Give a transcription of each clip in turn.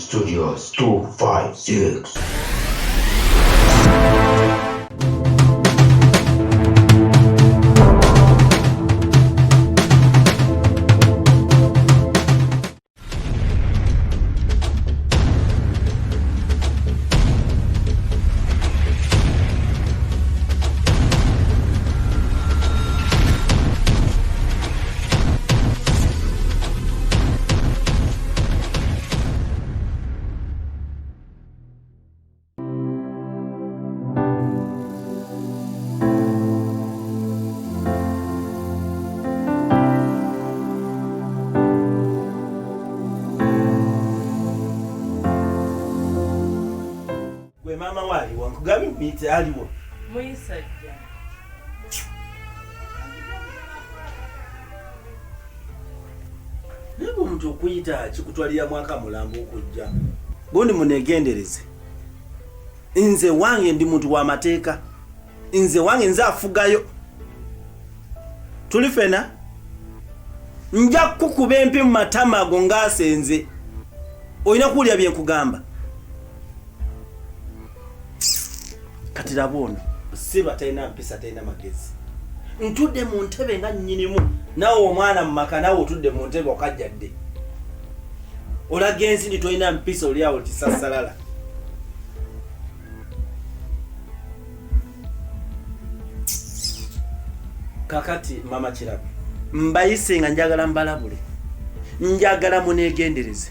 Studios 256. Gwe maama we aliwa? Nkugambye muyite aliwa? Muyisajja. Naye omuntu okuyita kikutwalira mwaka mulamba okujja. Gundi munegendereze. Nze wange ndi muntu wa mateeka. Nze wange nze afugayo. Tuli fena? Nja kukuba empi mu matama ago ng'asenze. Olina kuwulira bye nkugamba. Kati laba ono siba talina mpisa, talina magezi. Ntudde mu ntebe nga nnyinimu, naawe omwana mu maka, naawe otudde mu ntebe okajjadde. Olaga ensi nti tolina mpisa, oli awo kisassalala. Kakati mama Kirabo, mbayise nga njagala mbalabule, njagala muneegendereze.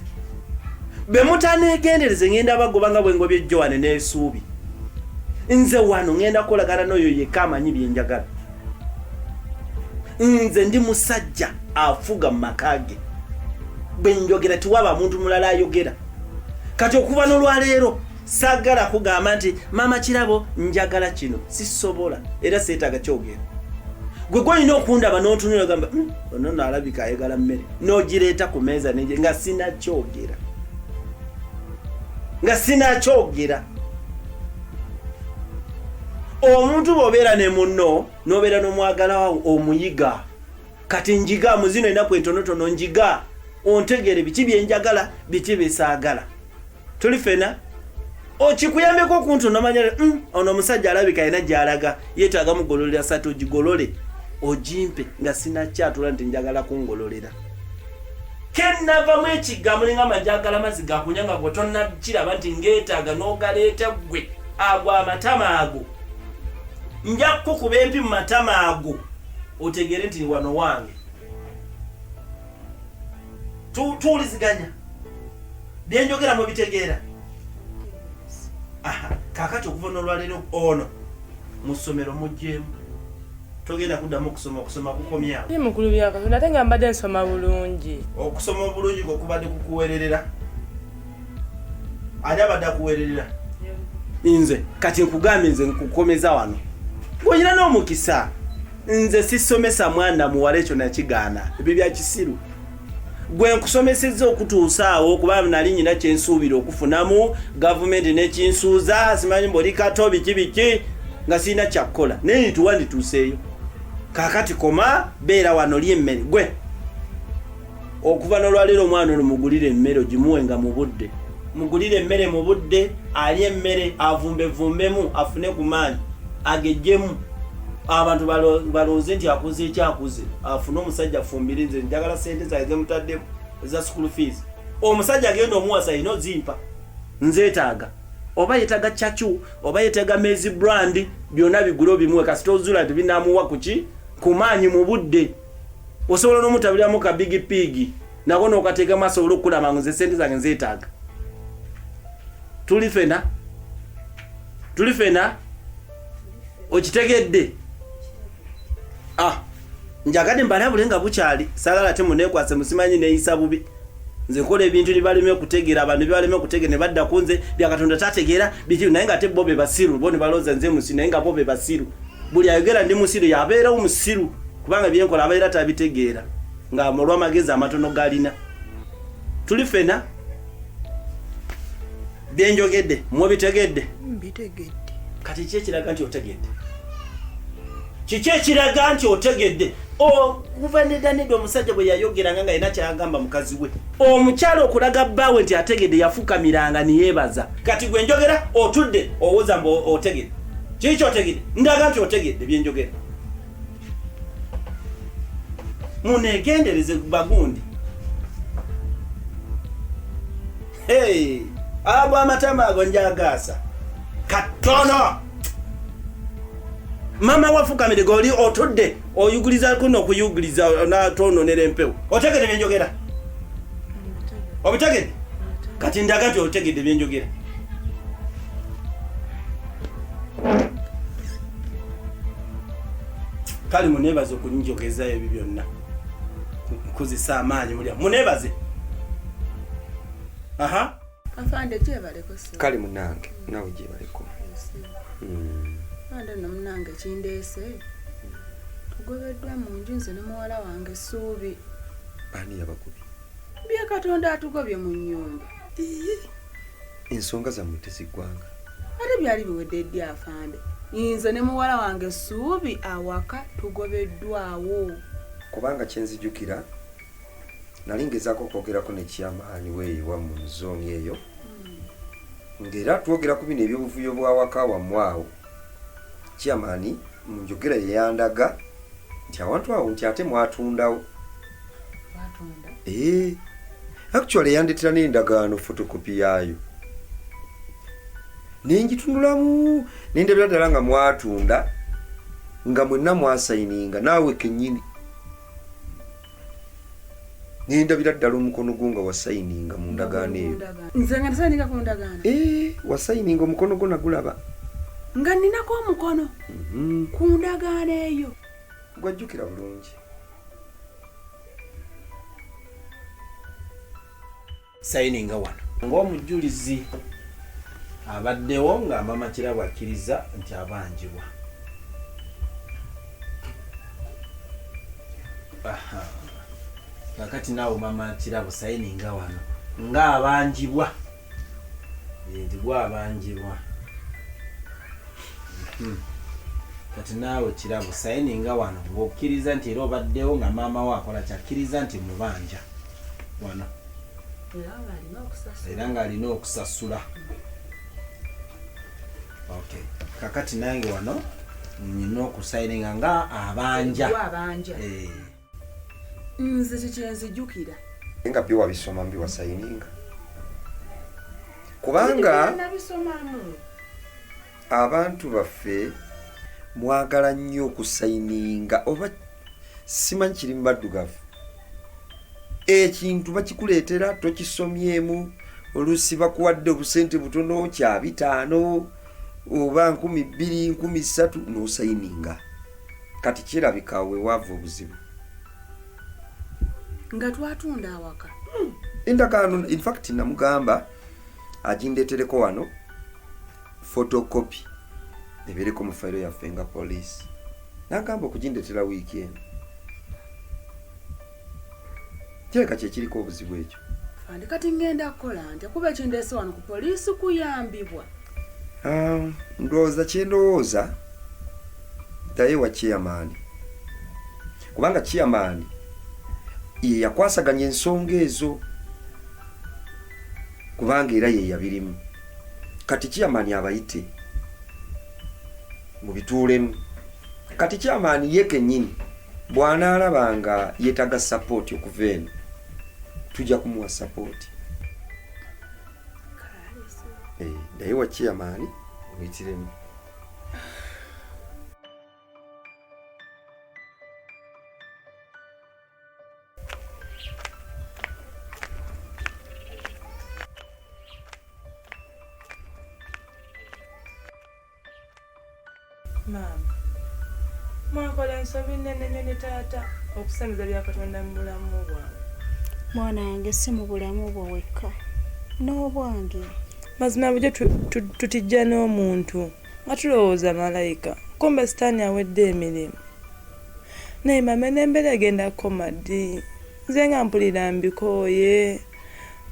Bwe mutaneegendereze ngenda bagoba nga bwe ngobye Joan n'esuubi. Nze wano ngenda kukolagana n'oyo yekka amanyi bye njagala. Nze ndi musajja afuga mu maka ge, bwe njogera tiwaba muntu mulala ayogera. Kati okuva n'olwaleero saagala kugamba nti maama Kirabo njagala kino, sisobola era seetaaga kyogera. Gwe gwolina okundaba n'otunula ogamba ono nno alabika ayagala mmere, n'ogireeta ku meeza nenje nga sinakyogera, nga sinakyogera. Omuntu bw'obeera ne munno n'obeera n'omwagala wawo omuyiga. Kati njiga mu zino ennaku entonotono, njiga ontegeere biki bye njagala, biki bye saagala. Tuli fena okikuyambeko okuntu nomanya ono omusajja alabika alina gy'alaga, yeetaaga mugololera satu, ogigolole ogimpe nga sinakyatula nti njagala kungololera. Kennavamu ekigambo ne ngamba njagala mazzi ga kunywa nga gwe tonnakiraba nti ngeetaaga, n'ogaleeta ggwe ago amatama ago. Nja kukukuba empi mu matama ago otegeere nti wano wange. Tuwuliziganya bye njogera mubitegeera? Aha, kaakati okuva n'olwaleero ono mu ssomero muggyemu, togenda kuddamu okusoma, okusoma kukomyawo. Ye mukulu bya Katonda, ate nga mbadde nsoma bulungi. Okusoma obulungi kwe kubadde kukuweererera. Ani abadde akuweererera? Nze. Kati nkugambye nze nkukomeza wano. Ng'olina n'omukisa. Nze sisomesa mwana muwala, ekyo nakigaana. Ebyo bya kisiru. Gwe nkusomesezza okutuusa awo kuba nali nyina kye nsuubira okufunamu, gavumenti n'ekinsuuza, simanyi mbu oli kato biki biki, nga sirina kyakukola. Naye nituwa ndituuseeyo. Kaakati koma, beera wano lya emmere. Gwe okuva n'olwaleero omwana ono mugulire emmere ogimuwe nga mu budde. Mugulire emmere mu budde, alye emmere, avumbevumbemu, afune ku maanyi, agejjemu. Abantu balowooze nti akoze ekyakuze, afune omusajja afumbire. Nze njagala ssente zange zemutaddemu eza school fees. Omusajja agenda omuwasa alina ozimpa, nzeetaaga. Oba yeetaaga chachu, oba yeetaaga maize brand, byonna bigule obimuwe, kasita ozuula nti binaamuwa kuki ku maanyi mu budde. Osobola n'omutabuliramu ka big pig nako n'okateekamu asobole okukula mangu. Nze ssente zange nzeetaaga. Tuli fena, tuli fena, okitegedde? Njagadde mbalabule nga bukyali, saagala ate muneekwase musimanyi neeyisa bubi. Nze nkola ebintu ne baleme okutegeera, abantu ne baleme okutegeera ne badda ku nze, bya Katonda tategeera biki, naye nga ate bo be basiru, bo ne balowooza nze musiru, naye nga bo be basiru. Buli ayogera ndi musiru yabeerawo musiru, kubanga bye nkola abeera tabitegeera nga olw'amagezi amatono g'alina. Tuli fena, bye njogedde mubitegedde? Mbitegedde. Kati ki ekiraga nti otegedde? Kiki ekiraga nti otegedde? Okuva nedda nedda omusajja bwe yayogeranga nga yina kyagamba mukazi we, omukyala okulaga bbaawe nti ategedde yafukamiranga niyeebaza. Kati gwe njogera otudde owoza mbu otegedde. Kiki kyotegedde? Ndaga nti otegedde byenjogera. Munegendereze bagundi. Hey, ago amatama ago njagaasa katono. Mama wafukamire goli otudde oyuguliza kuno okuyuguliza natononera empewo. Otegedde byenjogera? Obitegedde? Kati ndaga nti otegedde byenjogera. Kale munebaze okunjogezayo ebyo byonna, kukozesa amaanyi mulya munebaze. Aha. Afande gyebaleko ssebo. Kale munange nawe gyebaleko. Afande nno munange kindeese tugobeddwa mu nju nze ne muwala wange Essuubi. Ani yabagobye? Bye Katonda atugobye mu nnyumba. Ensonga zammwe teziggwanga. Ate byali biwedde ddi afande? Nze ne muwala wange Essuubi awaka tugobeddwawo. Kubanga kyenzijukira nali ngezaako okwogerako ne chairman weeyo wammwe mu zooni eyo, ng'era twogera ku bino eby'obuvuyo bw'awaka wammwe awo. Chairman mu njogera ye yandaga nti awantu awo nti ate mwatundawo. Twatunda? Actually yandetera n'endagaano photocopy yaayo. Ne ngitunulamu ne ndabira ddala nga mwatunda, nga mwenna mwasayininga naawe kennyini. Ne ndabira ddala omukono gwo nga wasayininga mu ndagaano eyo. Nze nga nasayininga ku ndagaano? Wasayininga omukono gwo nagulaba. Nga nninako omukono ku ndagaano eyo. Gwajjukira bulungi. Sayininga wano. Ng'omujulizi abaddewo nga Mama Kirabo akkiriza nti abanjibwa. Aha. Kakati naawe Mama Kirabo sayininga wano ng'abanjibwa. Nti gwe abanjibwa. Kati naawe Kirabo sayininga wano ng'okkiriza nti era obaddewo nga maama wo akola kyakkiriza nti mubanja wano. Era ng'alina okusasula. Okay. Kakati nange wano nina okusayininga nga abanja. Abanja. Nze kyekyenzijukira. Nga byo wabisoma mbi wasayininga. Kubanga nabisomamu. Abantu baffe mwagala nnyo okusayininga, oba simanyi kiri mu baddugavu. Ekintu bakikuleetera tokisomyemu, oluusi bakuwadde obusente butono kya 500 oba 2000, 3000 n'osayininga. Kati kirabika we waava obuzibu. Nga twatunda awaka. Endagaano in fact namugamba agindeetereko wano photocopy ebeereko mu fayiro yaffe nga poliisi. N'agamba okugindeetera wiiki eno. Kirabika kye kiriko obuzibu ekyo. Afande kati ngenda kukola ntya kuba ekindeese wano ku poliisi kuyambibwa? Ndowooza kyendowooza ddayo wa chairman, kubanga chairman ye yakwasaganya ensonga ezo, kubanga era ye yabirimu. Kati chairman abayite mubituulemu. Kati chairman ye kennyini bw'anaalaba nga yeetaaga support okuva eno, tujja kumuwa support. Ddayo wa chairman muyitiremu. Maama, mwakola ensobi nnene nnyo ne taata okusembeza bya Katonda mu bulamu bwange. Mwana wange, si mu bulamu bwo wekka, n'obwange. Mazima bulijjo tutijja n'omuntu nga tulowooza malayika, kumbe sitaani awedde emirimu. Naye maama, n'embeera egenda kukoma ddi? Nze nga mpulira mbikooye,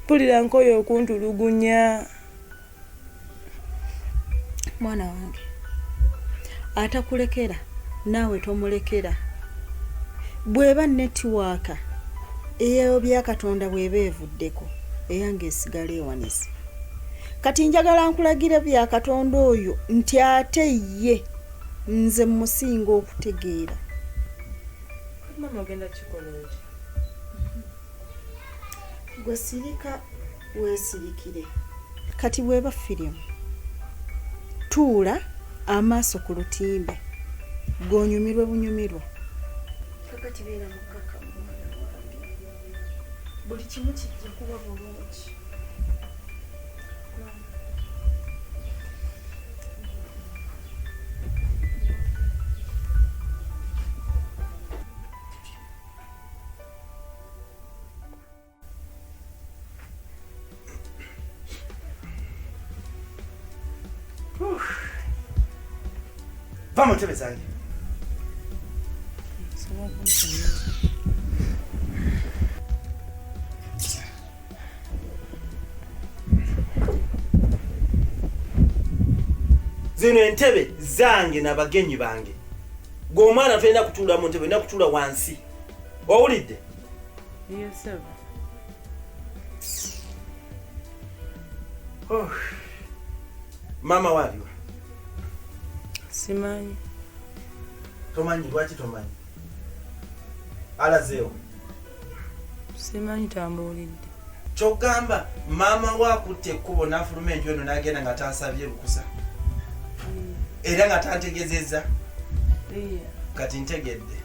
mpulira nkooye okuntulugunya. Mwana wange, atakulekera Naawe tomulekera. Bw'eba netiwaaka eyo Byakatonda bw'eba evuddeko, eyange esigala ewanise. Kati njagala nkulagire Byakatonda oyo nti ate ye nze mmusinga okutegeera. Kati maama ogenda kikola otya? Gwe sirika weesirikire. Kati bw'eba firimu, tuula amaaso ku lutimbe gwe onyumirwe bunyumirwa. Kakati beera mukkakkamu mwana wange, buli kimu kijja kuba bulungi. Va mu ntebe zange. Zino entebe zange n'abagenyi bange. Gwe omwana tolina kutuula mu ntebe, olina kutuula wansi. Owulidde? Yes, sir. Oh. Maama waaliwa? Simanyi. Tomanyi? Lwaki tomanyi? Alazeewo? Simanyi, tambuulidde. Kyogamba maama we akutte ekkubo n'afuluma enju eno n'agenda nga tansabye lukusa era nga tantegezezza? Kati ntegedde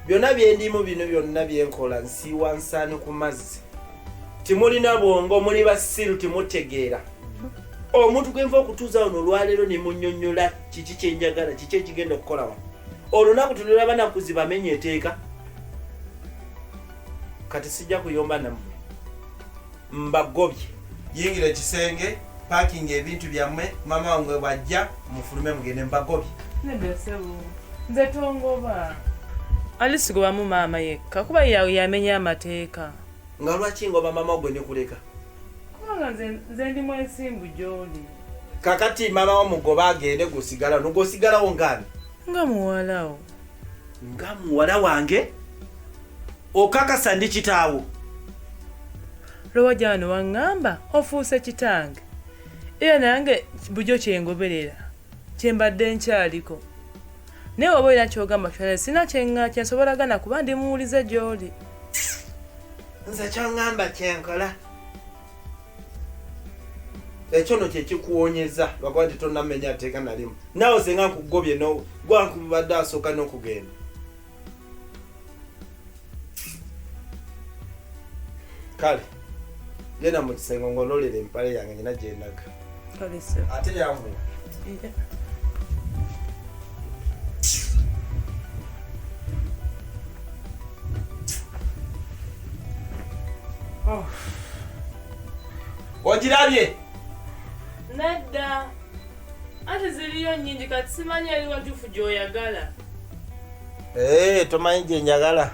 byonna byendimu bino byonna byenkola nsiiwa nsaani ku mazzi. Timulina bwongo, muli basiru, timutegeera. Omuntu gwenva okutuuza wano olwaleero ne munnyonnyola kiki kyenjagala, kiki ekigenda okukola wano. Olunaku tunulaba nakuziba amenya eteeka. Kati sijja kuyomba nammwe, mbagobye. Yingira ekisenge, parking ebintu byammwe, maama wange bw'ajja mufulume mugende, mbagobye. Nedda ssebo, nze tongoba. Alisigobamu maama yekka kuba yamenya amateeka. Nga lwaki ngoba maama gwe nekuleka? Kubanga nze ndi mwesimbu gy'oli. Kakati maama wo mugoba agende, gwosigalawo nogwosigalawo ngani? Nga muwalawo. Nga muwala wange? Okakasa ndi kitaawo? Lwewajja wano waŋŋamba ofuuse kitange, era nange bulijjo kyengoberera kyembadde nkyaliko. Naye oba olina ky'ogamba kyona, sirina kyensobola gana kuba ndi muwulize gy'oli. Nze kyoŋŋamba kyenkola. Ekyo no kyekikuwonyeza lwakuba nti tonnamenya tteeka nalimu. Naawe senga nkugobye gwankubadde asooka n'okugenda. Kale genda mu kisenge ngololera empale yange nyina gyendaga. Ate yanguwa. Oh. Ogirabye? Nedda. Anti ziriyo nnyingi kati simanyi eriwa ntuufu gy'oyagala. Tomanyi gye njagala.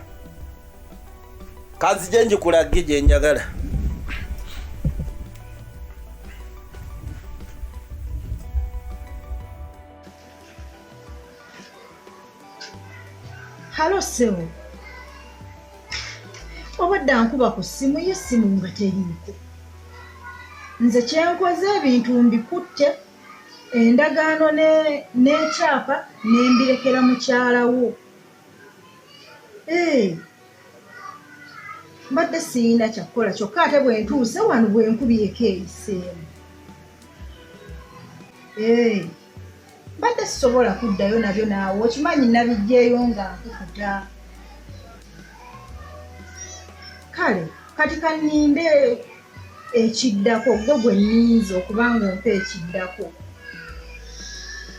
Kanzije ngikulage gye njagala. Halo ssebo. Obadde ankuba ku ssimu ye essimu nga teriiko. Nze kyenkoze ebintu mbikutte endagaano n'ekyapa ne mbirekera mukyala wo. Mbadde siyina kyakukola kyokka ate bwe ntuuse wano bwe nkubyeko eyiseemu. Mbadde sisobola kuddayo nabyo naawe okimanyi nabiggyeeyo nga nkukuta. Kale kati kanninde ekiddako gwe gwe nninze okuba ng'ompa ekiddako.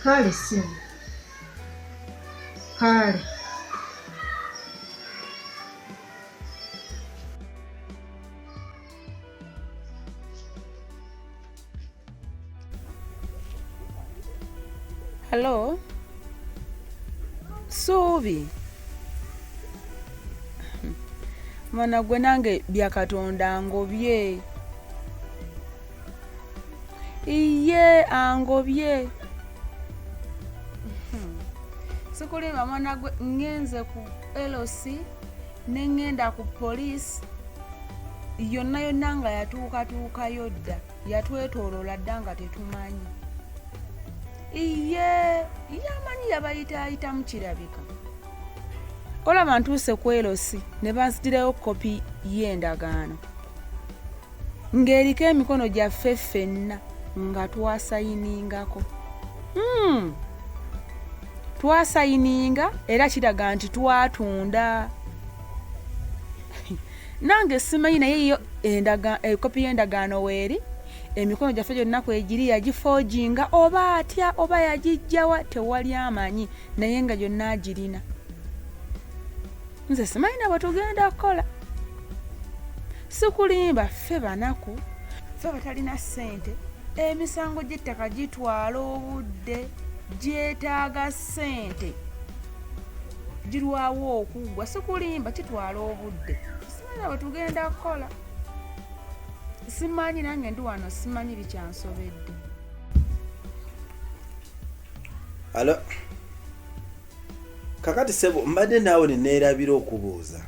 Kale ssimu. Kale. Hello? Suubi. Mwana gwe nange bya Katonda angobye. Iye angobye. Sikulimba mwana gwe, ngenze ku LC ne ŋŋenda ku poliisi yonna yonna nga yatuukatuukayo dda, yatwetooloola dda nga tetumanyi. Iye yamanyi yabayitaayitamu kirabika. Olaba ntuuse ku LC ne banzigirayo kopi y'endagaano ng'eriko emikono gyaffe ffenna nga twasayiningako. Twasayininga era kiraga nti twatunda. Nange simanyi, naye yo ekopi y'endagaano weeri, emikono gyaffe gyonna kwegiri, yagifoojinga oba atya oba yagijjawa tewali amanyi, naye nga gyonna agirina. Nze simanyi na bwe tugenda kukola. Sikulimba, ffe banaku, ffe batalina ssente, emisango gy'ettaka gitwala obudde, gyetaaga ssente, girwawo okuggwa. Sikulimba, kitwala obudde. Simanyi na bwe tugenda kukola, simanyi. Nange ndi wano simanyi bikyansobedde. Alo, kakati sebo, mbadde naawe neneerabira okubuuza.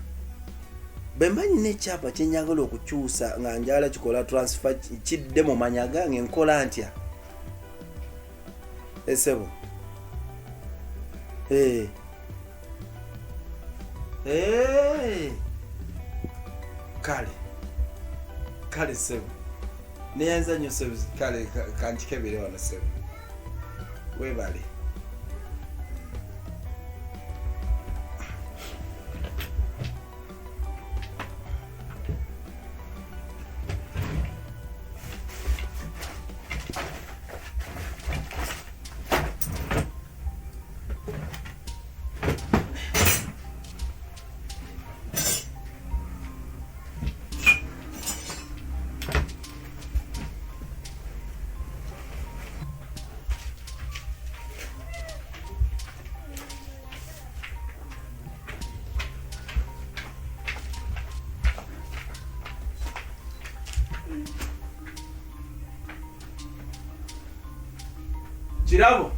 Bwe mba nyina ekyapa kyenjagala okukyusa nga njagala kikola transfer kidde mu manya gange, nkola ntya? Esebo, Eh. Eh. Kale kale sebo, neyanza nnyo sebo. Kale kankikebere wano sebo, webale. Kirabo,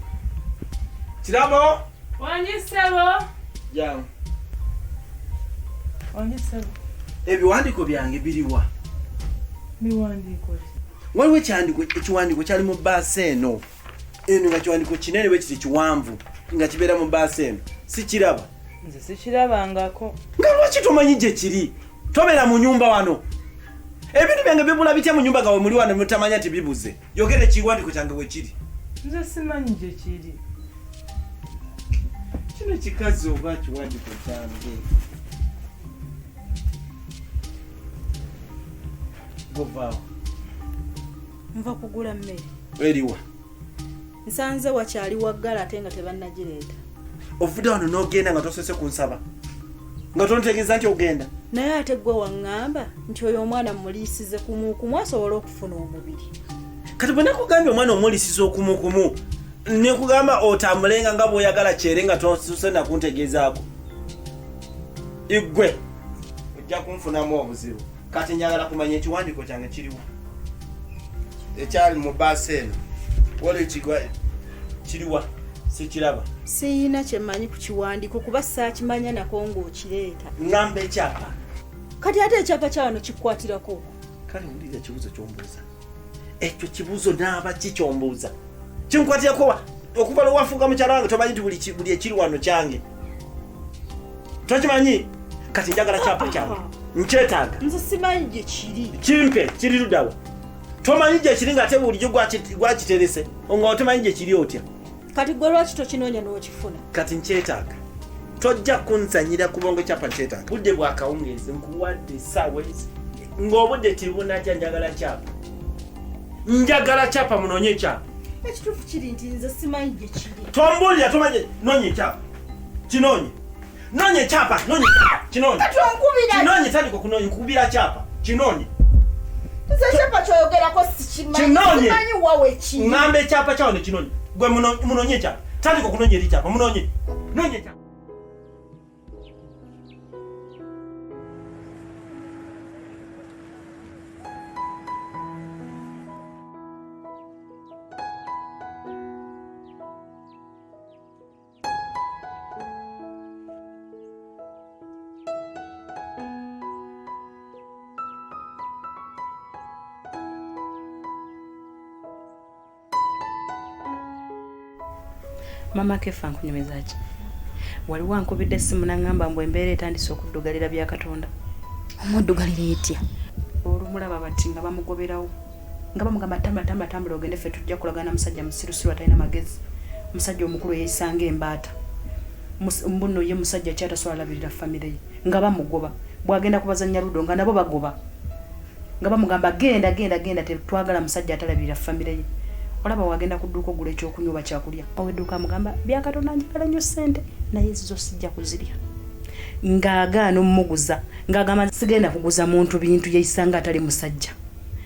Kirabo. Wangi ssebo. Jangu. Wangi ssebo. Ebiwandiiko byange biriwa? Biwandiiko ki? Waliwo ekiwandiiko kyali mu bbaasa eno eno, nga kiwandiiko kinene bwe kiti, kiwanvu, nga kibeera mu bbaasa eno. Sikiraba. Nze sikirabangako. Nga lwaki tomanyi gye kiri? Tobeera mu nyumba wano? Ebintu byange bibula bitya mu nyumba nga we muli wano mutamanya nti bibuze? Yogera ekiwandiiko kyange we kiri. Nze simanyi gye kiri. Kino kikazi oba kiwandiiko kyange govaawo. Nva kugula mmere. Eriwa? Nsanze wakyali waggala ate nga tebannagireeta. Ovudde wano n'ogenda nga tosose kunsaba, nga tontegeeza nti ogenda. Naye ate gwe waŋŋamba nti oyo omwana mmuliisize kumukumu asobole okufuna omubiri. Kati bwe nakugambye omwana omuliisiza okumukumu, nekugamba otambulenga nga bw'oyagala kyere nga tosose nakuntegeezaako, igwe ojja kunfunamu obuzibu. Kati njagala kumanya ekiwandiiko kyange kiriwo ekyali mu baasi eno. Waliwo ekigwa kiriwa? Sikiraba. Siyina kyemmanyi ku kiwandiiko kuba saakimanya nako ng'okireeta. Ŋŋamba ekyapa. Kati ate ekyapa kya wano kikukwatirako? Kale wulira ekibuuzo kyombuuza. Ekyo kibuuzo naaba ki kyombuuza? Kinkwatirako wa? Okuva lwe wafuuka mukyala wange tomanyi nti buli ekiri wano kyange? Tokimanyi? Kati njagala kyapa kyange, nkyetaaga. Nze simanyi gye kiri. Kimpe. Kiri luddawa? Tomanyi gye kiri ng'ate bulijjo gwakiterese, nga otomanyi gye kiri otya? Kati gwe lwaki tokinoonya n'okifuna? Kati nkyetaaga, tojja kunzanyira kubongo. Kyapa nkyetaaga. Budde bwa kawungeezi, nkuwadde essaawa ezi ng'obudde tebunakya. Njagala kyapa, njagala kyapa. Munoonye ekyapa. Ekituufu kiri nti nze simanyi gye kiri. Tombuulira tomanyi. Noonya ekyapa, kinoonye. Noonya ekyapa, noonya ekyapa, kinoonye. Kati onkubira. Kinoonye, tandika okunoonya. Nkubira kyapa, kinoonye. Nze ekyapa kyoyogerako sikimanyi. Kinoonye. Simanyi wa we kiri. Ŋŋamba ekyapa kyawano, kinoonye. Gwe munoonye ekyapa, tandika okunoonya eri kyapa. Munoonye, noonya ekyapa. Mama Kefa nkunyumiza ki? Waliwo ankubidde essimu n'aŋŋamba mbu embeera etandise okuddugalira Byakatonda. Omuddugalira etya? Olumulaba bati nga bamugoberawo nga bamugamba tambula tambula tambula ogende ffe tujja kulagana musajja musirusiru atalina magezi, musajja omukulu eyeeyisa ng'embaata, mbu nno ye musajja ki atasobola labirira famire ye, nga bamugoba. Bw'agenda ku bazannya ludo nga nabo bagoba nga bamugamba genda genda genda tetwagala musajja atalabirira famire ye. Olaba wagenda ku dduuka ogula ekyokunywa oba kyakulya, ow'edduuka amugamba Byakatonda njagala nnyo ssente naye ezizo sijja kuzirya, ng'agaana omuguza ng'agamba sigenda kuguza muntu bintu yeeyisa nga atali musajja,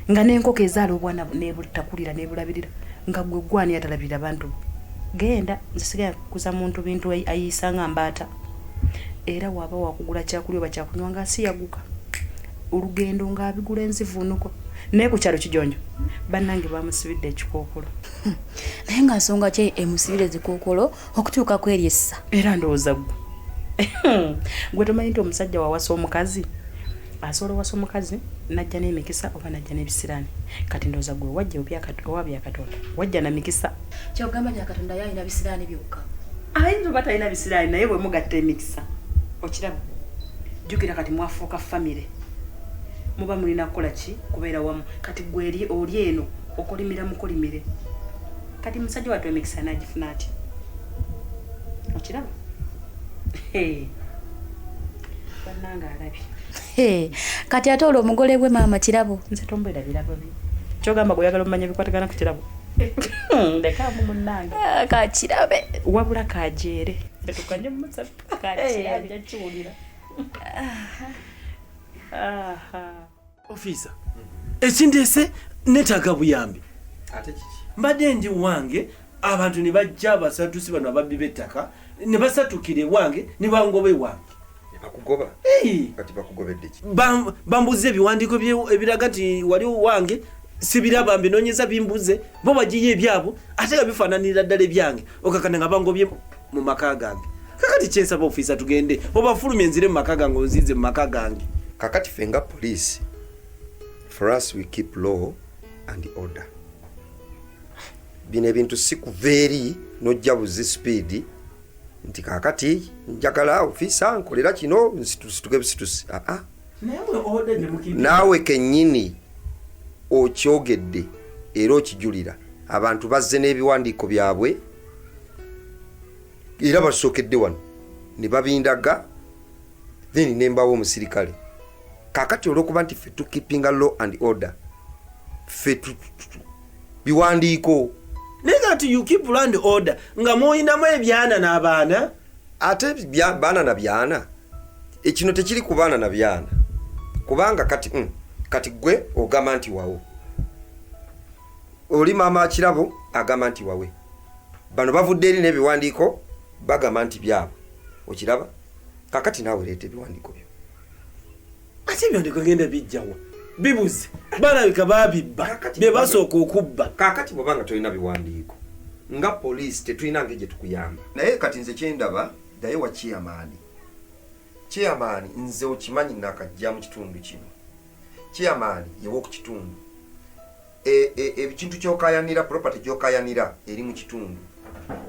nga n'enkoko ezaala obwana n'ebutakulira n'ebulabirira nga gwe gwani atalabirira bantu bo. Genda nze sigenda kuguza muntu bintu ayiisa nga mbaata. Era waba wakugula kyakulya oba kyakunywa ng'asiyaguka olugendo ng'abigula enzivuunuko. Naye ku kyalo Kijonjo bannange bamusibidde ekikookolo. Naye nga nsonga ki emusibira ezikookolo okutuuka ku eryo essa? Era ndowooza ggwe gwe tomanyi nti omusajja wawasa omukazi asobola owasa omukazi n'ajja n'emikisa oba n'ajja n'ebisiraani. Kati ndowooza gwe wajja owa Byakatonda wajja na mikisa. Ky'ogamba Byakatonda ye alina bisiraani byokka? Ayinza oba talina bisiraani naye bwe mugatta emikisa okiraba. Jjukira kati mwafuuka famire, muba mulina kukola ki? Kubeera wamu. Kati gwe eri oli eno okolimira mukolimire. Kati musajja wattu emikisa anaagifuna atya? Okiraba? Bannange alabye. Kati ate olwo omugole gwe maama Kirabo? Nze tombeera birabo bye. Ky'ogamba gwe oyagala omanya ebikwatagana ku Kirabo? Ndekaamu munnange. Ah, kakirabe. Wabula kajeere. Tukanye mumusatu. Kakirabe. Ajja kiwulira. Officer, ekindeese neetaaga buyambi. Ate kiki? Mbadde ndi wange abantu ne bajja abasatusi bano ababbi b'ettaka ne basatukira ewange ne bangoba ewange. Ne bakugoba? Hey! Kati bakugobedde ki? Bambuze ebiwandiiko ebiraga nti wali wange, sibiraba mbinoonyeza bimbuze, bo bagiye ebyabo ate nga bifaananira ddala ebyange, okakana nga bangobye mu maka gange. Kakati kyensaba ofiisa tugende obafulumye nzire mu maka gange onzize mu maka gange. Kakati ffe nga poliisi, for us we keep law and order. Bino ebintu si kuva eri n'ojja buzi speed nti kakati njagala ofiisa nkolera kino nsituke busitusi. Aa, naawe kennyini okyogedde era okijulira, abantu bazze n'ebiwandiiko byabwe era basookedde wano ne babindaga, then ne mbawo omusirikale. Kakati olw'okuba nti ffe tukeepinga law and order, ffe biwandiiko. Naye kati you keep law and order nga muyinamu ebyana n'abaana. Ate baana na byana, ekino tekiri ku baana na byana, kubanga kati kati gwe ogamba nti wawo oli maama Kirabo agamba nti wawe, bano bavudde eri n'ebiwandiiko bagamba nti byabwe, okiraba? Kakati naawe leeta ebiwandiiko byo. Ate ebiwandiiko ngenda bijjawa? Bibuze, balabika babibba bye basooka okubba. Kakati bw'oba nga tolina biwandiiko nga poliisi tetulina ngeri gye tukuyamba. Naye kati nze kyendaba ddayo wa chairman. Chairman nze okimanyi nakajja mu kitundu kino. Chairman yewo ku kitundu. Ekintu ky'okayanira, property gy'okayanira eri mu kitundu.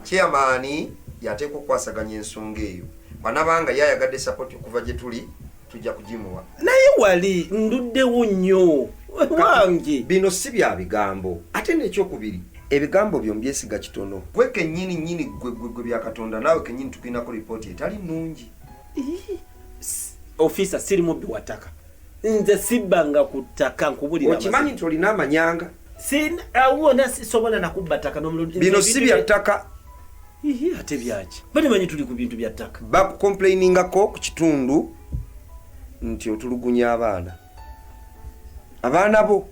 Chairman yateekwa okukwasaganya ensonga eyo. Bw'anaabanga yayagadde support okuva gye tuli tujja kugimuwa. Naye wali nduddewo nnyo wange. Bino si bya bigambo. Ate n'ekyokubiri, ebigambo byo mbyesiga kitono. Gwe kennyini nnyini gwe gwe gwe Byakatonda naawe kennyini tukulinako ripooti etali nnungi. Ofiisa siri mubbi wa ttaka. Nze sibbanga ku ttaka nkubulira. Okimanyi nti olina amanyanga? Wona sisobola nakubba ttaka n'omulundi. Bino si bya ttaka. Ate byaki? Balimanyi tuli ku bintu bya ttaka. Bakucomplainingako ku kitundu nti otulugunya abaana. Abaana bo.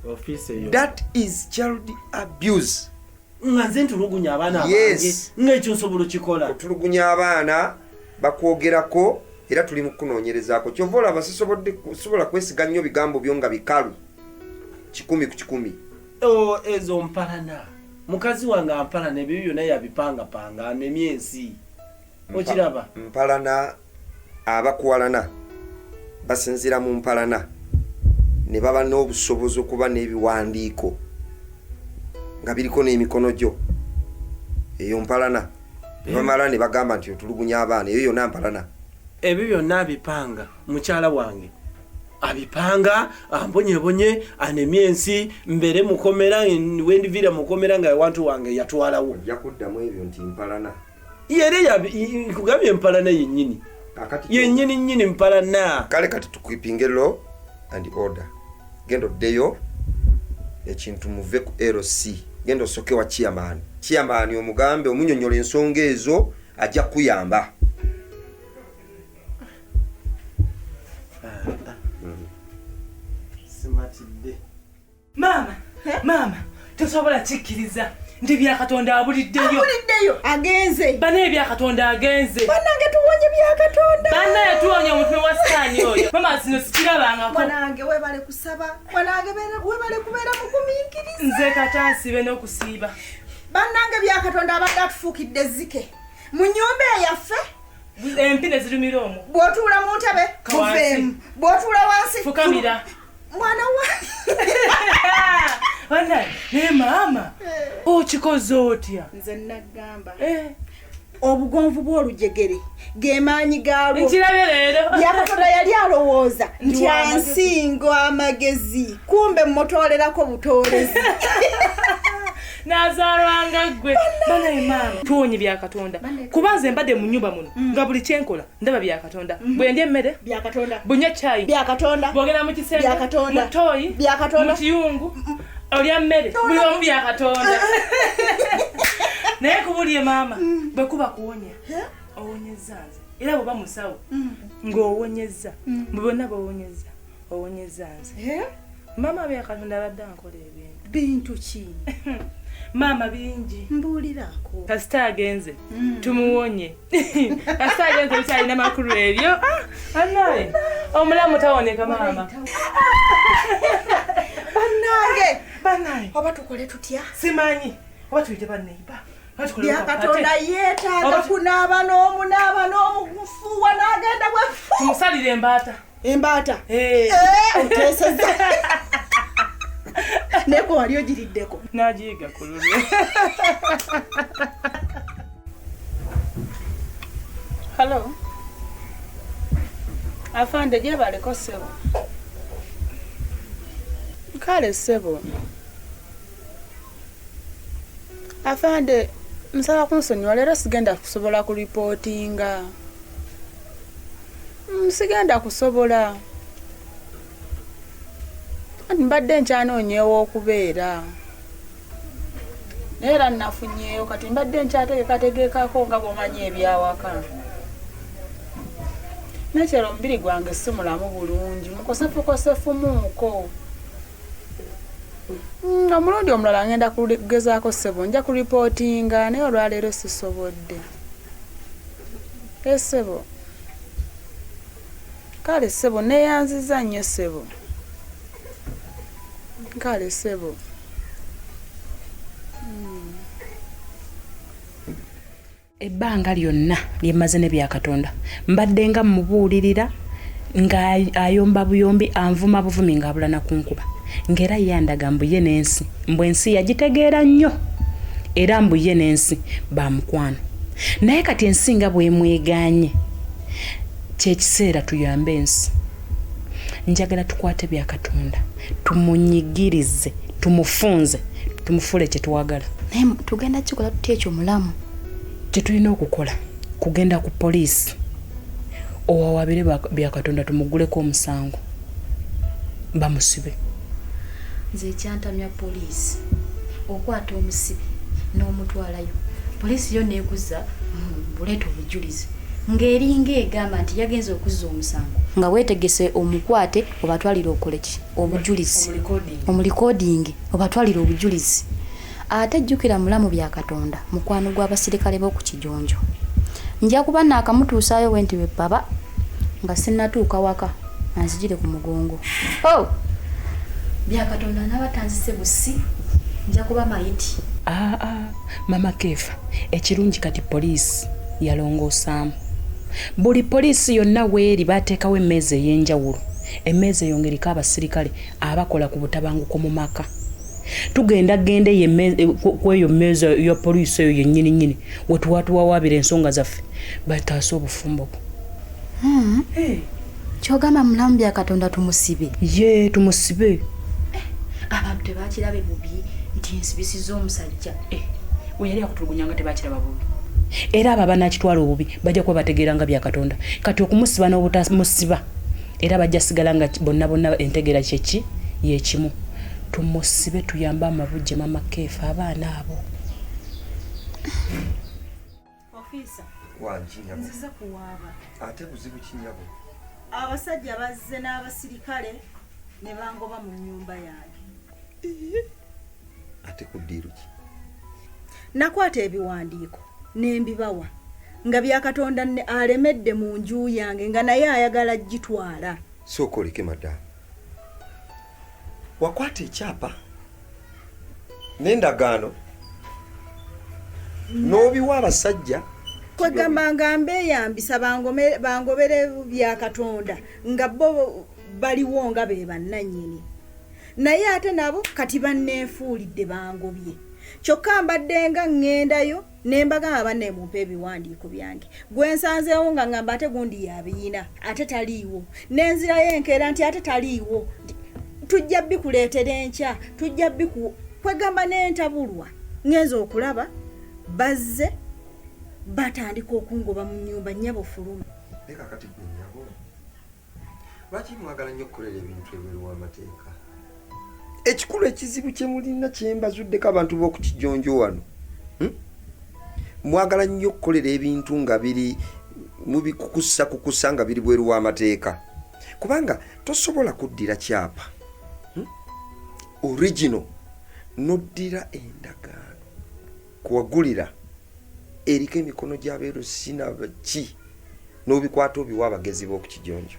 Ofiisi eyo. That is child abuse. Nga nze ntulugunya abaana abange. Yes. Ng'ekyo nsobola okikola. Otulugunya abaana bakwogerako era tuli mu kunoonyerezaako. Ky'ova olaba sisobola kwesiga nnyo bigambo byo nga bikalu 100 ku 100. Oh, ezo mpalana. Mukazi wange ampalana ebyo byonna yabipangapanga anemye ensi. Okiraba? Mpalana abakuwalana basinziira mu mpalana ne baba n'obusobozi okuba n'ebiwandiiko nga biriko n'emikono gyo. Eyo mpalana. Ne bamala ne bagamba nti otulugunya abaana, eyo yonna mpalana. Ebyo byonna abipanga mukyala wange, abipanga ambonyebonye, anemye ensi, mbeere mukomera, wendiviira mukomera nga ewantu wange yatwalawo. Ojja kuddamu ebyo nti mpalana. Yere nkugambye mpalana yennyini. Yennyini nnyini mpalana. Kale kati tukwipinge law and order. Genda oddeyo ekintu muve ku LC. Genda osooke wa chairman. Chairman omugambe omunyonyola ensonga ezo, ajja kukuyamba. Simatidde. Maama, maama, tosobola kikkiriza nti Byakatonda abuliddeyo. Abuliddeyo, agenze. Bana Ebyakatonda agenze. Bannange tuwonye Byakatonda. Bannaye tuwonye omutume wa sitaani oyo. Maama zino sikirabangako. Mwanange webale kusaba, mwanange webale kubeera mugumiikiriza. Nze kata nsiibe n'okusiiba. Bannange Byakatonda abadde atufuukidde ezzike mu nnyumba eyaffe. Empi ne zirumira omwo. Bw'otuula mu ntebe, muveemu. Bw'otuula wansi, fukamira. Mwana wa Bannange, naye maama, okikoze otya? Nze nagamba. Obugonvu bw'olujegere ge maanyi gaalwo. Nkirabye leero. Byakatonda yali alowooza Ndi nti wa magezi. ansinga amagezi, kumbe mmutolerako butoolezi. Nazaalwanga ggwe. Banaye maama, tuwonye Byakatonda. Kuba nze mbadde mu nnyumba muno nga buli kyenkola ndaba Byakatonda. Bwe ndya emmere, Byakatonda. Bwe caayi, Byakatonda. Bw'ogenda mu kisenge, Byakatonda. mu ttooyi, Byakatonda. mu kiyungu, olya mmere, buli wamu Byakatonda. Naye kubulye maama, bwe kuba kuwonya, owonyezza nze. Era bw'oba musawo, ng'owonyezza. Bwe bonna b'owonyezza, owonyezza nze. Maama Byakatonda abadde ankola ebintu. Bintu ki? Maama bingi. Mbuuliraako. Kasita agenze, tumuwonye. Kasita agenze bikyalina makulu ebyo. Annaye, omulamu tawoneka maama. Bannange, bannange. Oba tukole tutya? Simanyi. Oba tuyite banneiba. Byakatonda yeetaaga kunaaba n'omunaaba n'omufuuwa n'agenda bwefu. Tumusalire embaata. Embaata? Oteesezza. Naye wali ogiriddeko. N'agiyiga ku lulwe. Hello. Afande gyebaleko ssebo. Kale ssebo. Afande nsaba kunsonyiwa leero sigenda kusobola kulipootinga. Sigenda kusobola. Anti mbadde nkyanoonyeewo okubeera. Naye era nnafunyeewo kati mbadde nkyateekateekako nga bw'omanyi ebyawaka. Nakyala omubiri gwange si mulamu bulungi, mukosefukosefu-muuko. Omulundi omulala ngenda kugezaako ssebo, nja kulipootinga naye olwaleero sisobodde. Ssebo. Kale ssebo neeyanzizza nnyo ssebo. Kale ssebo. Ebbanga lyonna lye mmaze ne Byakatonda mbadde nga mmubuulirira ng'ayomba buyombi, anvuma buvumi ng'abula na kunkuba. Ng'era ye andaga mbu ye n'ensi, mbu ensi yagitegeera nnyo era mbu ye n'ensi ba mukwano. Naye kati ensi nga bw'emwegaanye, kye kiseera tuyambe ensi. Njagala tukwate Byakatonda, tumunyigirize, tumufunze, tumufuule kye twagala. Naye tugenda kikola tutya ekyo mulamu? Kye tulina okukola kugenda ku poliisi owawabire Byakatonda tumugguleko omusango bamusibe. Nze ekyantamya poliisi okwata omusibe n'omutwalayo, poliisi yo neekuzza buleeta obujulizi ng'eringa egamba nti yagenze okuzza omusango nga weetegese omukwate obatwalire okole ki obujulizi omulikodingi obatwalire obujulizi. Ate jjukira mulamu Byakatonda mukwano gw'abasirikale b'oku Kijonjo. Nja kuba naakamutuusaayo bwe nti bwe baba nga sinnatuuka waka anzigire ku mugongo. Oh! Byakatonda anaaba tanzise busi nja kuba mayiti. Aa mama Keefa, ekirungi kati poliisi yalongoosaamu. Buli poliisi yonna weeri baateekawo emmeeza ey'enjawulo. Emmeeza eyo ng'eriko abasirikale abakola ku butabanguko mu maka. Tugenda genda eyo kweyo mmeeza ya poliisi eyo yennyini nnyini wetuwatuwawaabira ensonga zaffe bataase obufumbo bwo. Kyogamba mulamu bya Katonda tumusibe? Ye tumusibe. Abantu tebakirabe bubi nti nsibisiza omusajja. We yali akutulugunya nga tebakiraba bubi, era abo abanakitwala obubi bajja kuba bategeera nga bya Katonda. Kati okumusiba n'obutamusiba era bajja sigala nga bonna bonna entegeera kyeki yekimu. Tumusibe tuyambe amabujje mama Keefa abaana abo. Ofiisa. Wangi nyabo. Nzize kuwaaba. Ate buzibu ki nyabo? Abasajja bazze n'abasirikale ne bangoba mu nnyumba yange. Ate ku ddiiru ki? Nakwata ebiwandiiko ne mbibawa nga bya Katonda alemedde mu nju yange nga naye ayagala gitwala. Sooka oleke madamu. Wakwata ekyapa n'endagaano n'obiwa abasajja. Kwegamba nga mbeeyambisa bangobere bya Katonda nga bo baliwo nga be bannannyini, naye ate nabo kati banneefuulidde bangobye. Kyokka mbadde nga ŋŋendayo ne mbagamba banne mumpe ebiwandiiko byange, gwe nsanzeewo nga ŋŋamba ate gundi yabiyina ate taliiwo, nenzirayo enkeera nti ate taliiwo, tujja bikuleetera enkya, tujja kwegamba n'entabulwa. Ŋŋenza okulaba bazze batandika okungoba mu nnyumba. Nnyabo fuluma. Leka kati gwe nnyabo, lwaki mwagala nnyo okukolera ebintu ebweru w'amateeka? Ekikulu ekizibu kye mulina kye mbazuddeko abantu b'okukijonjo wano, mwagala nnyo okukolera ebintu nga biri mubikukusa kukusa nga biri bweru w'amateeka, kubanga tosobola kuddira kyapa original n'oddira endagaano kuwagulira eriko emikono gy'abeeru sinabaki n'obikwata obiwa abagezi b'okukijonjo.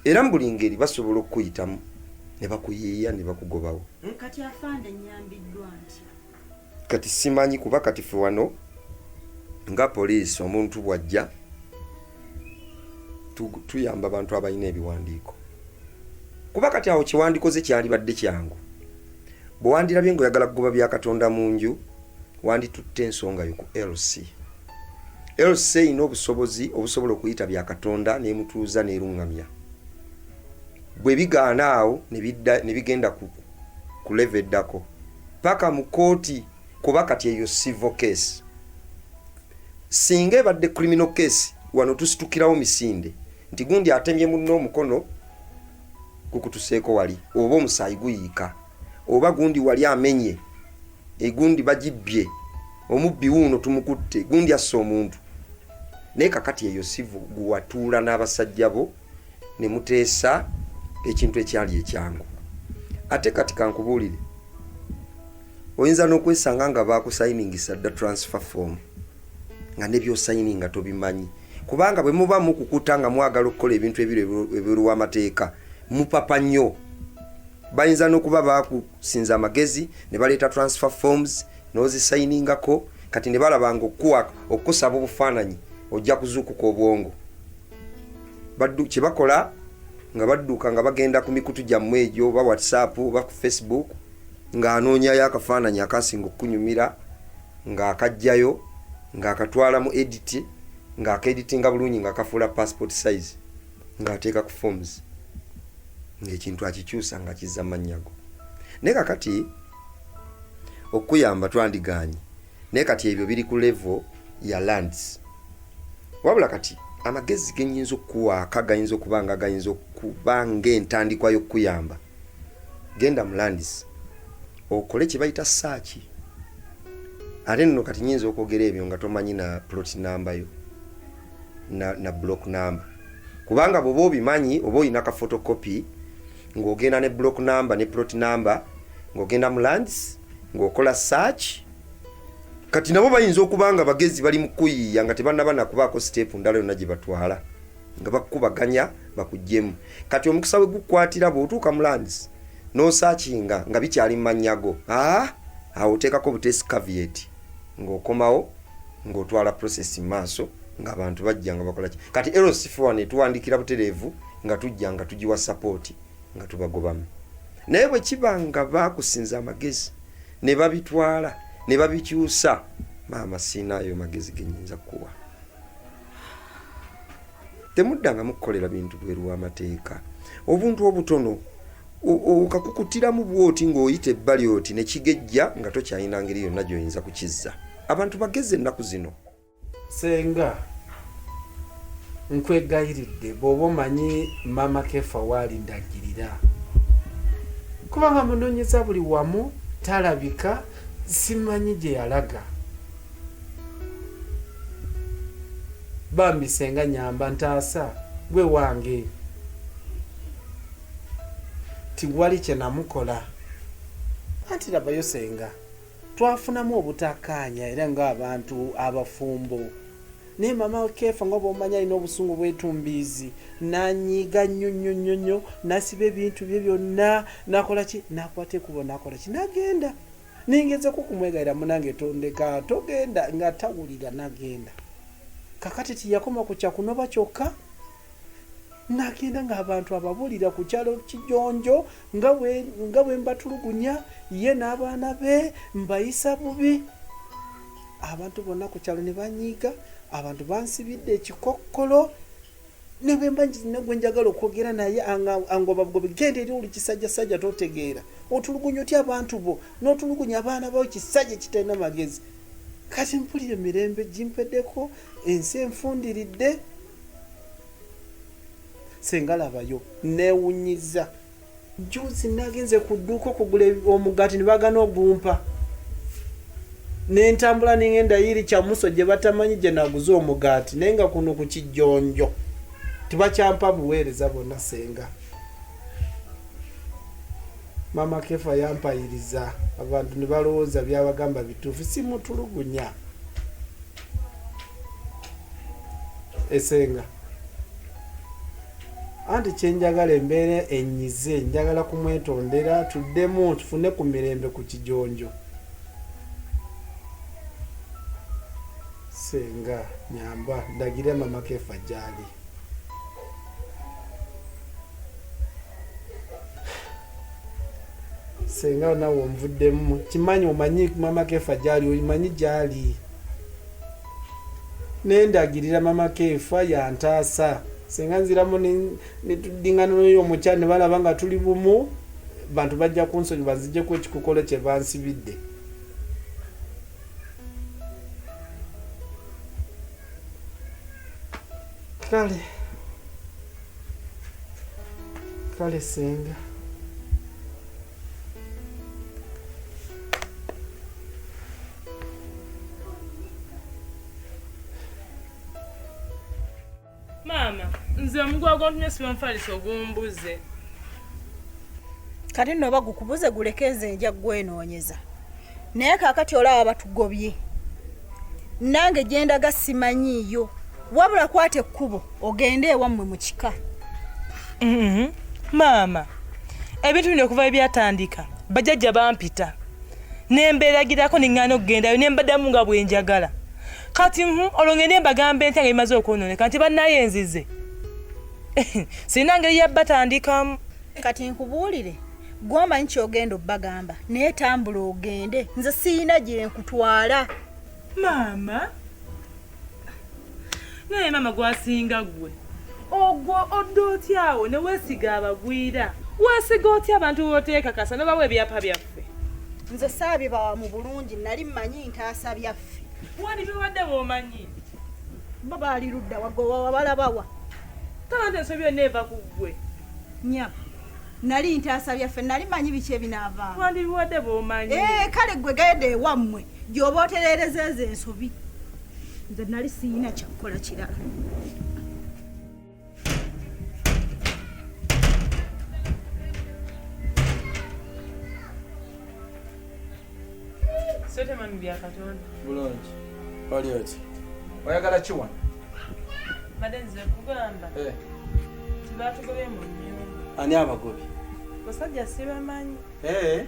Era mu buli ngeri basobola okukuyitamu ne bakuyiiya ne bakugobawo. Kati afande nnyambiddwa ntya? Kati simanyi, kuba kati ffe wano nga poliisi omuntu bw'ajja tuyamba abantu abalina ebiwandiiko, kuba kati awo kyewandikoze kyalibadde kyangu. Bwe wandirabye ng'oyagala kugoba bya Katonda mu nju, wanditutte ensonga yo ku LC. LC erina obusobozi obusobola okuyita bya Katonda n'emutuuza n'eruŋŋamya. Bwe bigaana awo ne bigenda ku level eddako paka mu kooti, kuba kati eyo civil case. Singa ebadde criminal case, wano tusitukirawo misinde nti gundi atemye munno omukono gukutuseeko wali, oba omusaayi guyiika, oba gundi wali amenye egundi bagibbye, omubbi wuuno tumukutte, gundi asse omuntu. Naye kakati eyo civil, guwatuula n'abasajja bo ne muteesa ekintu ekyali ekyangu. Ate kati kankubuulire, oyinza n'okwesanga nga bakusayiningisa dda transfer form nga ne by'osayininga tobimanyi, kubanga bwe muba mukukuta nga mwagala okukola ebintu ebiri ebweru w'amateeka mupapa nnyo. Bayinza n'okuba bakusinza amagezi ne baleeta transfer forms n'ozisayiningako, kati ne balaba nga okukusaba obufaananyi ojja kuzuukuka obwongo. Kye bakola nga badduka nga bagenda ku mikutu gyammwe egyo, oba WhatsApp oba ku Facebook, ng'anoonyayo akafaananyi akasinga okukunyumira, ng'akajjayo, ng'akatwala mu edit, ng'akeditinga bulungi, ng'akafuula passport size, ng'ateeka ku forms, ng'ekintu akikyusa nga kizza mannyago. Naye kakati okuyamba twandigaanye, naye kati ebyo biri ku level ya lands. Wabula kati amagezi genyinza okukuwaaka gayinza okuba nga gayinza okuba ng'entandikwa y'okukuyamba. Genda mu lands okole kye bayita search. Ate nno kati nyinza okwogera ebyo nga tomanyi na plot number yo na block number, kubanga bw'oba obimanyi oba olina ka photocopy ng'ogenda ne block number ne plot number, ng'ogenda mu lands ng'okola search. Kati nabo bayinza okuba nga bagezi bali mu kuyiiya nga tebannaba nakubaako step ndala yonna gye batwala, nga bakukubaganya bakuggyemu. Kati omukisa we gukukwatira bw'otuuka mu lands n'osaakinga nga bikyali mu mannya go, awo oteekako buteesi caveat ng'okomawo ng'otwala process mu maaso, ng'abantu bajja nga bakola ki. Kati LC1 etuwandikira butereevu nga tujja nga tugiwa support nga tubagobamu. Naye bwe kiba nga baakusinza amagezi ne babitwala ne babikyusa, maama siinaayo magezi ge nnyinza kukuwa. Temuddangamu kukolera bintu bweru w'amateeka. Obuntu obutono okakukutiramu bw'oti ng'oyita ebbali oti ne kigejja nga tokyalina ngeri yonna gy'oyinza kukizza. Abantu bagezi ennaku zino. Senga nkwegayiridde bwoba omanyi mama kefa waali ndagirira kubanga munonyeza buli wamu talabika simanyi gyeyalaga bambi senga nyamba ntaasa gwe wange tiwali kyenamukola anti labayo senga Twafunamu obutakkaanya era ng'abantu abafumbo naye maama Keefa nga bw'omanyi alina obusungu bw'etumbiizi n'anyiiga nnyo nnyo nnyo nnyo n'asiba ebintu bye byonna n'akola ki n'akwata ekkubo n'akola ki n'agenda ne ngezaako okumwegayirira munnange tondeka togenda nga tawulira n'agenda kakati teyakoma ku kya kunoba kyokka Nagenda ng'abantu ababuulira ku kyalo Kijonjo nga bwe nga bwe mbatulugunya ye n'abaana be mbayisa bubi. Abantu bonna ku kyalo ne banyiiga, abantu bansibidde ekikokkolo ne bwe mba nina gwe njagala okwogera naye angoba bugobi genda eri oli kisajjasajja totegeera otulugunya otya abantu bo n'otulugunya abaana bo kisajja ekitalina magezi. Kati mpulira emirembe gimpeddeko ensi enfundiridde. Senga labayo newunyiza. Juzi nagenze ku dduuka okugula omugaati ne bagana ogumpa nentambula nengenda yiri kyamuso gye batamanyi gye naguze omugaati naye nga kuno ku kijjonjo tebakyampa buweereza bwonna senga maama kefa yampayiriza abantu ne balowooza byabagamba bituufu simutulugunya esenga anti kyenjagala embeera enyize njagala kumwetondera tuddemu tufune ku mirembe ku kijonjo senga nyamba ndagire mama kefa gyali senga nawe onvuddemu kimanyi omanyi mama kefa gyali omanyi gyali nendagirira mama kefa yantaasa senga nziramu netudingana noyo omukyala ne balaba nga tuli bumu bantu bajja kunsonyi banzijeko ekikokolo kye bansibidde kale kale senga Maama, nze omuguwa gw'ontumye siba mufaliso gumbuze. Kati nno oba gukubuze guleke nze nja kugwenoonyeza. Naye kaakati olaba batugobye. Nange gye ndaga simanyiiyo. Wabula kwata ekkubo ogende ewammwe mu kika. Mm-hmm. Maama, ebintu bino okuva byatandika bajjajja bampita ne mbeeragirako ne ŋŋaana okugendayo ne mbaddamu nga bwe njagala. Kati olwo ngende mbagambe ntya nga bimaze okwonooneka nti bannaye nzize sirina ngeri ya batandikamu. Kati nkubuulire gwe omanyi ky'ogenda obbagamba naye tambula ogende nze siyina gye nkutwala. Maama naye maama gwasinga gwe ogwo odda otya awo ne weesiga abagwira weesiga otya abantu b'oteekakasa nobawa ebyapa byaffe. Nze saabibawa mu bulungi nali mmanyi ntaasa byaffe. Wandibiwadde b'omanyi. Bo baali ludda wa gwe wabalabawa? Talanta ensobi yonna eva ku ggwe. Nnyabo nali ntaasa byaffe nali manyi biki ebinaavaamu. Wandibiwadde b'omanyi. Ee kale ggwe genda ewammwe gy'oba otereereza ezo ensobi. Nze nali siyina kyakukola kirala. Sote mami bya Katonda. Bulungi. Oli oti? Oyagala ki wano? Mbadde nze kugamba. Eh. Tibatugobye mu nnyumba. Ani abagobye? Basajja sibamanyi. Eh,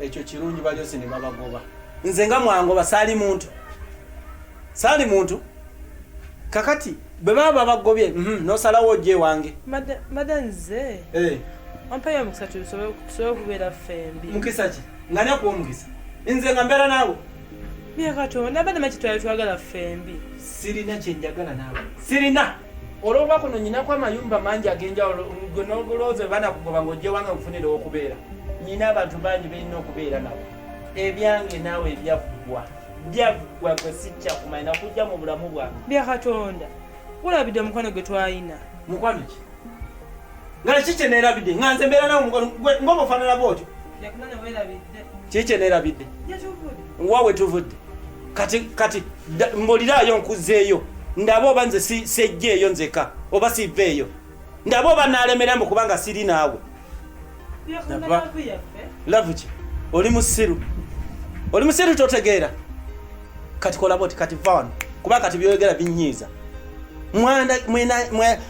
ekyo kirungi balyose ne babagoba. Nze nga mwangoba saali muntu. Saali muntu. Kakati bwe baba babagobye, nosalawo ojje ewange. Mbadde nze. Eh. Wampayo omukisa tusobole okubeera ffembi. Mukisa ki? Nga nakuwa omukisa nze nga mbeera naawe? Bya Katonda, abadde manyi kitwali twagala ffembi. Sirina kyenjagala naawe, sirina. Olwokuba kuno nyinako amayumba mangi ag'enjawulo, gwe n'olowooza bwe banakugoba ng'ojja ewange nkufunire ow'okubeera. Nyina abantu bangi belina okubeera nabo. Ebyange naawe byaggwa, byaggwa. Gwe sikyakumanya nakujja mu bulamu bwange. Bya Katonda, werabidde omukwano gwe twalina? Mukwano ki? Nga ki kye neerabidde? Nga nze mbeera nawe mukwano gwe ng'oba ofaanana bw'otyo. Yakumanya werabidde. Ki kye neerabidde? Gye tuvudde. Wa we tuvudde? Kati kati mbuliraayo nkuzzeeyo ndabe oba nze si sejjeeyo nzeka oba siveeyo, ndabe oba naalemeramu kubanga siri naawe. Bya Katonda, love yaffe. Love ki? Oli musiru, oli musiru, totegeera. Kati kola bwoti, kati va wano kuba kati byoyogera binyiiza.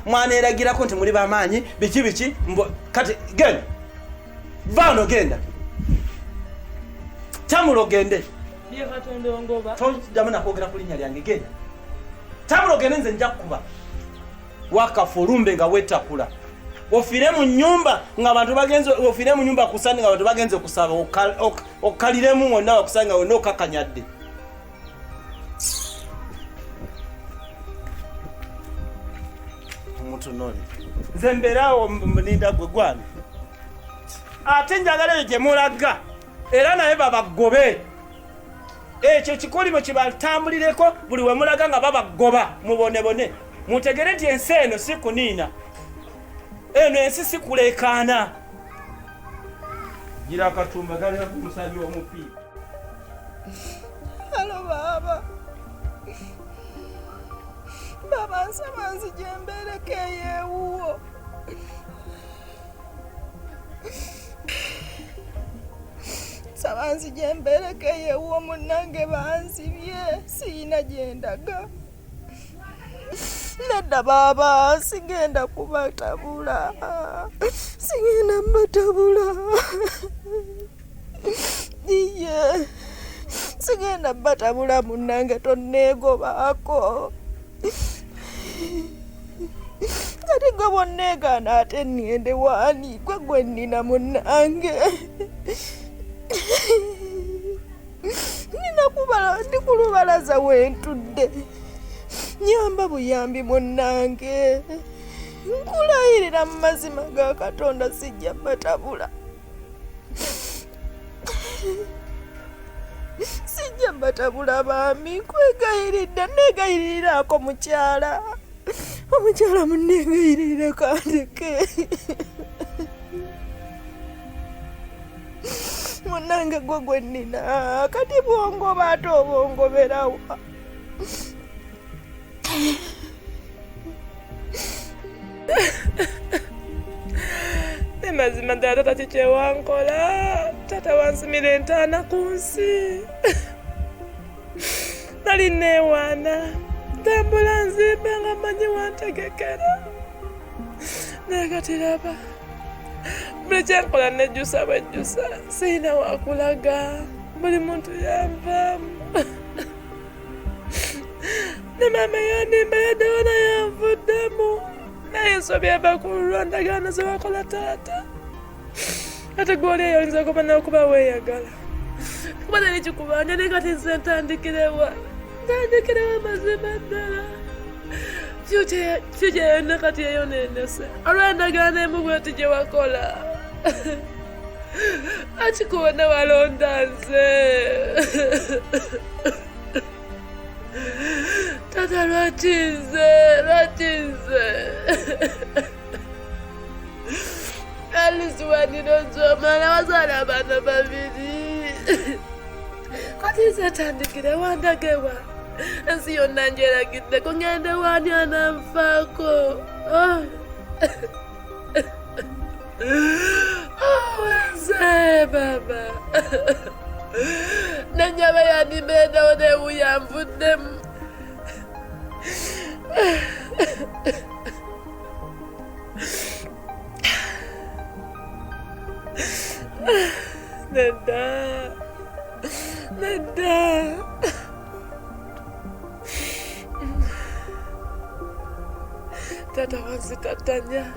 Mwaneeragirako nti muli bamaanyi biki biki. Kati genda, va wano, genda, tamula ogende. Bya Katonda, ongoba. Toddamu nakwogera ku linnya lyange. Genda, tamula ogende, nze nja kukuba wakafa olumbe nga wetakula ofiire mu nyumba nga abantu bagenze, ofiire mu nyumba kusande nga abantu bagenze kusaba, okkaliremu wonna bakusanga wonna okakanyadde. Omutunoli nze mbeerawo mninda gwe gwana, ate njagala eyo gye mulaga era naye babagobe. Ekyo ekikolimo kibatambulireko buli we mulaga nga babagoba, mubonebone, mutegere nti ensi eno si kuniina, eno ensi si kuleekaana. Gira akatumba galina ku musabi w'omupiira. Hello baaba. Baaba, nsaba nzije mbeereko eyo ewuwo. Nsaba nzije mbeereko eyo ewuwo, munnange banzibye, siyina gye ndaga. Nedda baaba, sigenda kubatabula. Sigenda mbatabula. Iye. Sigenda batabula munnange, tonneegobaako. Kati gwe bwonneegaana ate ŋŋende waani? Gwe gwe nnina munnange. Nina kubala ndi ku lubalaza we ntudde. Nyamba buyambi munnange. Nkulayirira mu mazima ga Katonda sijja batabula. Sijja batabula bambi, nkwegayiridde, neegayiririraako mukyala. Omukyala munneegayirireko andeke. Munnange gwe gwe nnina, kati bw'ongoba ate oba ongoberawa? Ne mazima ddala taata ki kyewankola? Taata wansimira entaana ku nsi. Nali neewaana, ntambula nzimba nga mmanyi wantegekera, naye kati laba buli kyenkola nejjusa bwejjusa, siyina wakulaga, buli muntu yanvaamu. Ne maama yandimba yaddewo naye anvuddemu, naye ensobi eva ku lulwa ndagaano ze wakola taata. Ate gwoli eyo oyinza kuba n'okuba weeyagala kuba teri kikubanja, naye kati nze ntandikirewa? Ntandikirewa mazima ddala? Future yonna kati eyonenese olw'endagaano emu bweti gye wakola. Akikuwona walonda nze taata, lwaki nze? Lwaki nze? Alice wandironze omulala, wazaala abaana babiri, kati nze tandikire wandagewa? Ensi yonna njeragiddeko, ngende wani ananfaako? Oh. Oh, nze baba nenyaba yandimbeedawo newuya nvuddemu. Nedda, nedda. Taata wanzitatanya,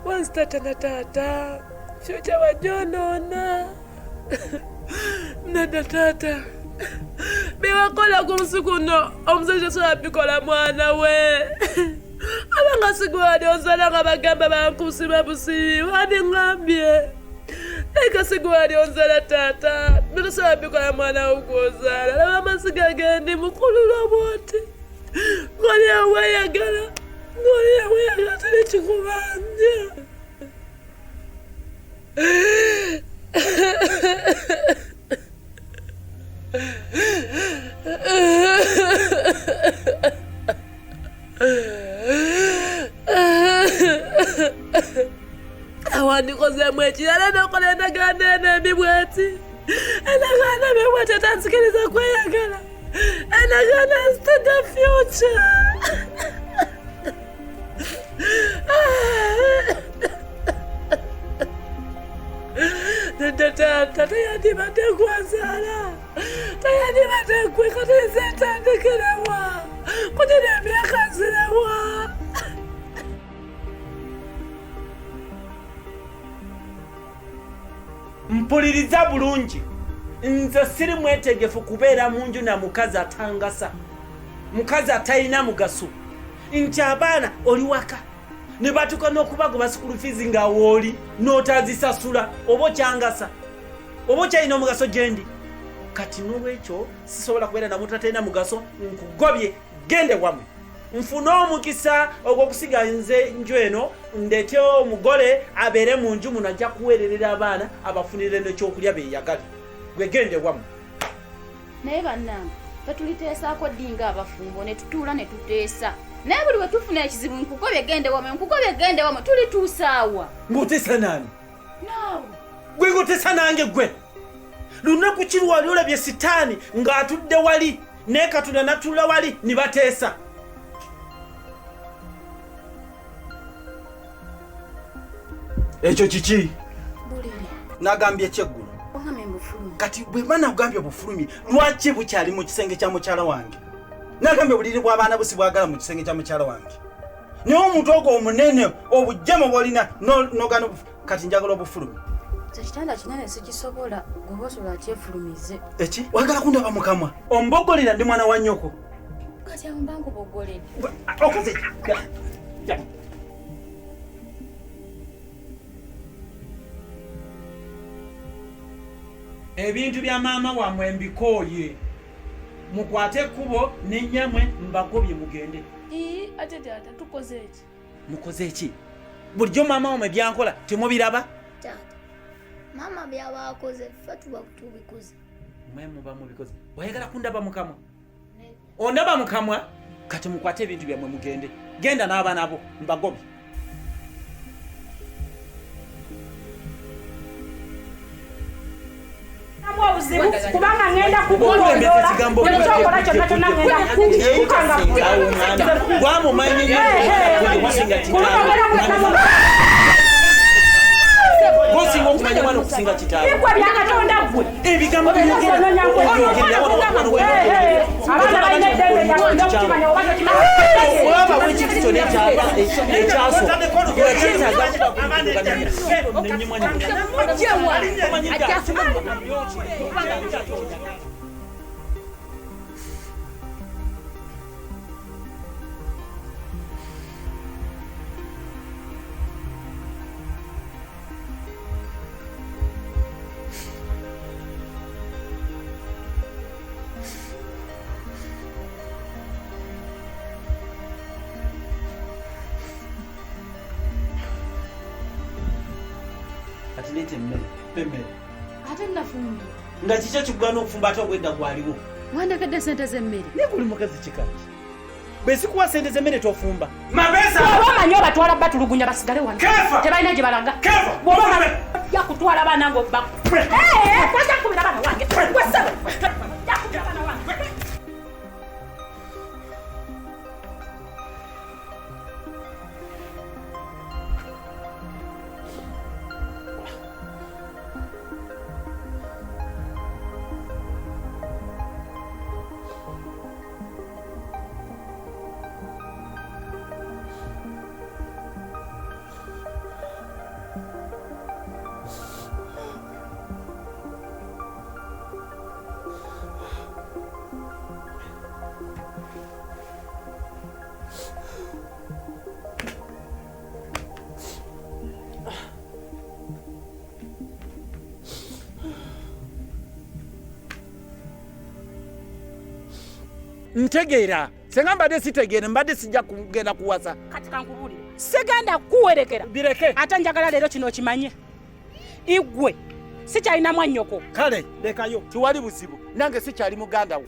wanzitatana taata, fyuca wajonoona. Nedda taata, byewakola ku nsi kuno omusajja tasobola bikola mwana we. Abanga sigwali onzala nga bagamba bankusiba busibi, wandiŋŋambye. Naye sigwali onzala taata, tosobola bikola mwana wo gw'ozaala. Laba amasiga gendi mukulula bw'oti. Ng'oli aweyagala, ng'oli aweyagala teri kikubanja. Awandikozeemu ekirala n'okola endagaano eno embi bw'eti. Endagaano embi bw'eti etanzikiriza kweyagala. Endagaano enzitidde future. Nedda taata, teyandibadde gwazaala, teyandibadde gwe, kati nze ntandikirewa kugira emyaka nzirewa. Mpuliriza bulungi, nze siri mwetegefu kubeera mu nju na mukazi atangasa, mukazi atalina mugaso. Nti abaana oli waka ne batuuka n'okubagoba school fees nga wooli n'otazisasula, oba okyangasa, oba okyalina omugaso gye ndi. Kati n'olwekyo sisobola kubeera na muntu atalina mugaso, nkugobye gende wamwe. Nfune omukisa ogw'okusiga nze nju eno, ndeete omugole abeere mu nju muno, ajja kuweererera abaana abafunire n'ekyokulya beeyagale. Gwe gende wamwe. Naye bannange ffe tuliteesaako ddi ng'abafumbo ne tutuula ne tuteesa? Naye buli we tufuna ekizibu nkugobye gende wamwe, nkugobye gende wamwe, tulituusaawa? Ng'oteesa naani? Naawe. Gwe ng'oteesa nange gwe. Lunaku ki lwali olabye sitaani ng'atudde wali ne Katonda n'atuula wali ne bateesa? Ekyo kiki? Buliri. Nagambye ekyeggulo. Ogambye mbufulumye. Kati bwe mba nakugambye obufulumye, lwaki bukyali mu kisenge kya mukyala wange? Nagambye obuliri bw'abaana bo sibwagala mu kisenge kya mukyala wange. Naye omuntu ogwo omunene obujjemo bw'olina n'ogaana kati njagala obufulumye. Nze ekitanda kinene sikisobola, gwe osobola kyefulumize. Eki? Wagala kundaba mu kamwa? Ombogolera ndi mwana wa nnyoko. Kati awo mba nkubogoledde. Okoze ki? Ebintu bya maama wammwe mbikooye. Mukwate ekkubo n'ennyamwe mbagobye mugende. Ii, ate taata tukoze ki? Mukoze ki? Bulijjo maama wammwe byankola temubiraba? Taata, maama byaba akoze ffe tuba tubikoze. Mwe muba mubikoze. Oyagala kundaba mu kamwa? Ondaba mu kamwa? Kati mukwate ebintu byammwe mugende. Genda n'abaana bo mbagobye. Obuzibu kubanga ngenda kukulondoola buli kyokola kyonna kyonna ngenda kukanga. Gwamumanyi nnyo okusinga kitaawe. Gw'osinga okumanya mwana okusinga kitaawe. Bigwa bya Katonda ggwe. Ebigambo byogera. Abaana balina eddembe lyabwe okukimanya oba tokimanyi. Olaba bw'ekintu kyonna ekyasooka nga kyetaaga Kati leeta emmere, mpa emmere. Ate nafumbye. Nga kiki ekikugaana okufumba ate obwedda gwaliwo? Wandekedde ssente z'emmere. Naye guli mukazi kika ki? Bwe sikuwa ssente z'emmere tofumba. Mapesa! Bw'oba omanyi obatwala batulugunya basigale wano. Kefa! Tebalina gye balaga. Kefa! Bw'oba omanyi ojja kutwala abaana ng'obba. Ee, tojja kukubira abaana wange. Gwe ssebo. Tojja kukubira abaana wange. Ntegeera. Senga mbadde sitegeere, mbadde sijja kugenda kuwasa. Kati kankubuulire, sigenda kukuwerekera. Bireke. Ate njagala leero kino okimanye. Igwe sikyalina mwannyoko. Kale lekayo, tiwali buzibu, nange sikyali muganda wo.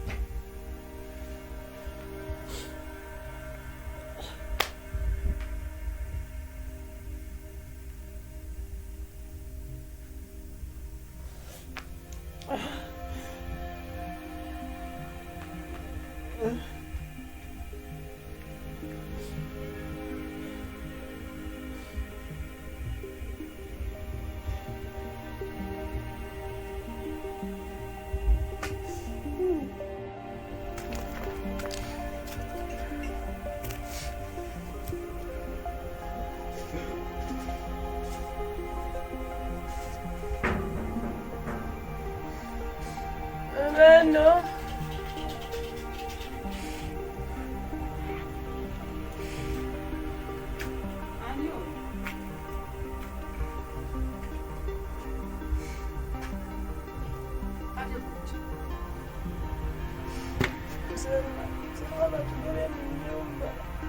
No.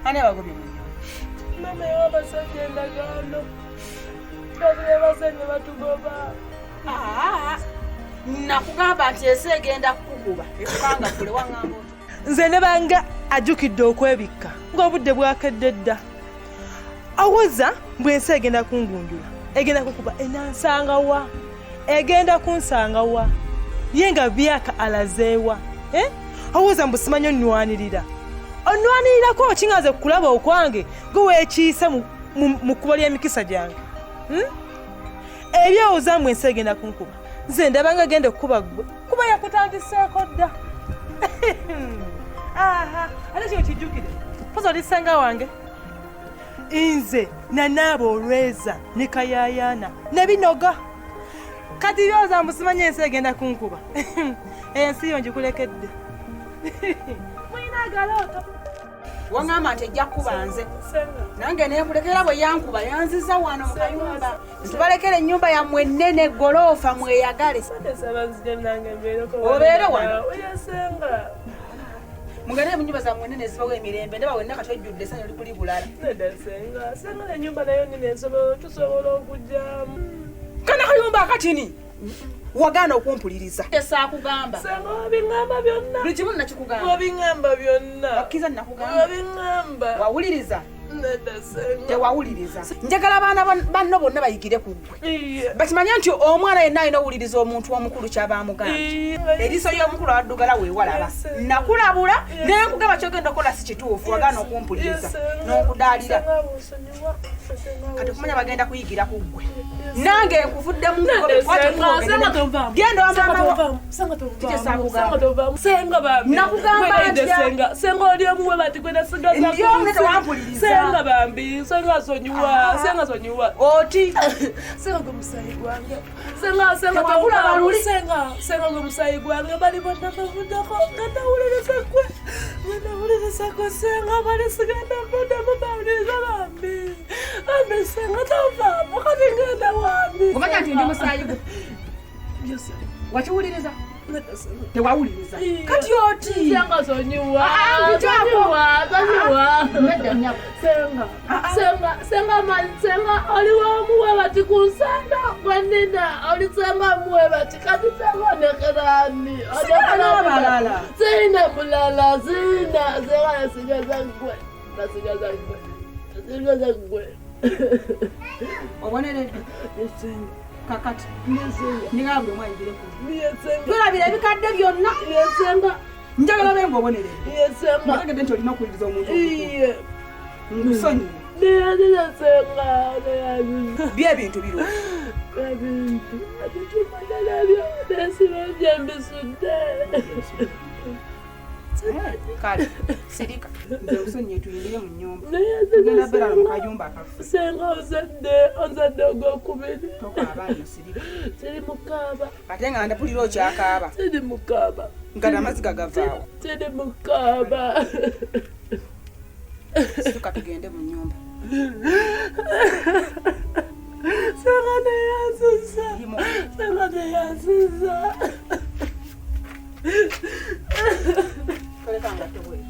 Ani abagobye mu nnyumba? Mama yawa abasajja endagaano. Babiri abasajja batugoba. Nakugamba nti ensi egenda kukukuba ekukanga kule waŋŋamba otyo. Nze ne banga ajjukidde okwebikka ng'obudde bwakedde dda. Awoza mbwe ensi egenda kungunjula, egenda kukuba enansanga wa, egenda kunsanga wa, ye nga byaka alazeewa. Awoza mbu simanyi onnwanirira. Onnwanirirako ki nga nze kukulaba okwange gwe weekiise mu kkubo ly'emikisa gyange. Ebyowoza mbu ensi egenda kunkuba. Nze ndaba nga genda okukuba ggwe kuba yakutandiseeko dda. Aha, ate kino kijjukire poza oli ssenga wange. Nze nanaaba olweza ne kayaayaana ne binoga. Kati byoza mbu simanyi ensi egenda kunkuba. Ensi yo ngikulekedde. Mulina agalooto. Waŋŋamba nti ejja kukuba nze. Nange ne nkulekera bwe yankuba yanziza wano mu kayumba. Ntubalekera ennyumba yammwe ennene eggoloofa mweyagale. Obeere wano. Mugende mu nnyumba zammwe ennene ezibawo emirembe, ndaba wenna kati ojjudde essanyu likuli bulala. Nedda senga, senga ennyumba nayo nnene ensobola tusobola okugyamu. Kana kayumba akatini. Wagaana okumpuliriza. Saakugamba. Senga wabiŋŋamba byonna. Buli kimu nakikugamba. Wabiŋŋamba byonna. Wakkiriza nakugamba. Wabiŋŋamba. Wawuliriza. Nedda senga. Tewawuliriza. Njagala abaana banno bonna bayigire ku ggwe. Bakimanye nti omwana yenna alina owuliriza omuntu omukulu ky'aba amugambye. Eriiso ly'omukulu addugala weewalaba. Nakulabula naye nkugamba ky'ogenda okukola si kituufu, wagaana okumpuliriza n'onkudaalira. Kati okumanya bagenda kuyigira ku ggwe. Nange nkuvuddemu genda Nakugamba ntya? Senga oli omuwe bati gwe nasigaza. Ndi omu tewampuliriza. Senga bambi, senga sonyiwa, senga sonyiwa. Oti. Senga gwe musayi gwange. Senga senga tawulaba senga, senga gwe musayi gwange bali bonna bavuddako nga ndawuliriza gwe. Nga ndawuliriza gwe senga bali sigenda mbaddamu bawuliriza bambi. Bambi senga tovaamu kati ngenda wambi. Omanya nti ndi musaayi gwe. Wakiwuliriza? Tewawuliriza. Kati oti. Senga sonyiwa. Sonyiwa, sonyiwa. Senga, senga, senga man, senga oli wamuwe bati ku nsenda gwe nnina oli senga muwe bati kati senga onekerani. Sina Sina mulala, sina, senga nasigaza ggwe. Nasigaza ggwe. Nasigaza ggwe. Oboneredde. Kakati njagala buli omu ayigire ku twerabira ebikadde byonna. Njagala obe ng'oboneredde. Otegedde nti olina okuwuliriza omuntu omukulu. Nkusonyiwe. Byo ebintu birungi. Ebintu nabyo nesiba mbisudde. Kale sirika nze nkusonyiwe tuyingire mu nnyumba. Tugenda beera mu kayumba akaffe. Senga ozadde ozadde ogwokubiri. Tokaaba nno sirika. Siri mukaaba. Ate nga ndapulira okyakaaba. Siri mukaaba. Nga n'amaziga gavaawo. Siri mukaaba. Situka tugende mu nnyumba. Senga neyanziza. Senga neyanziza. Toleka nga tebwe.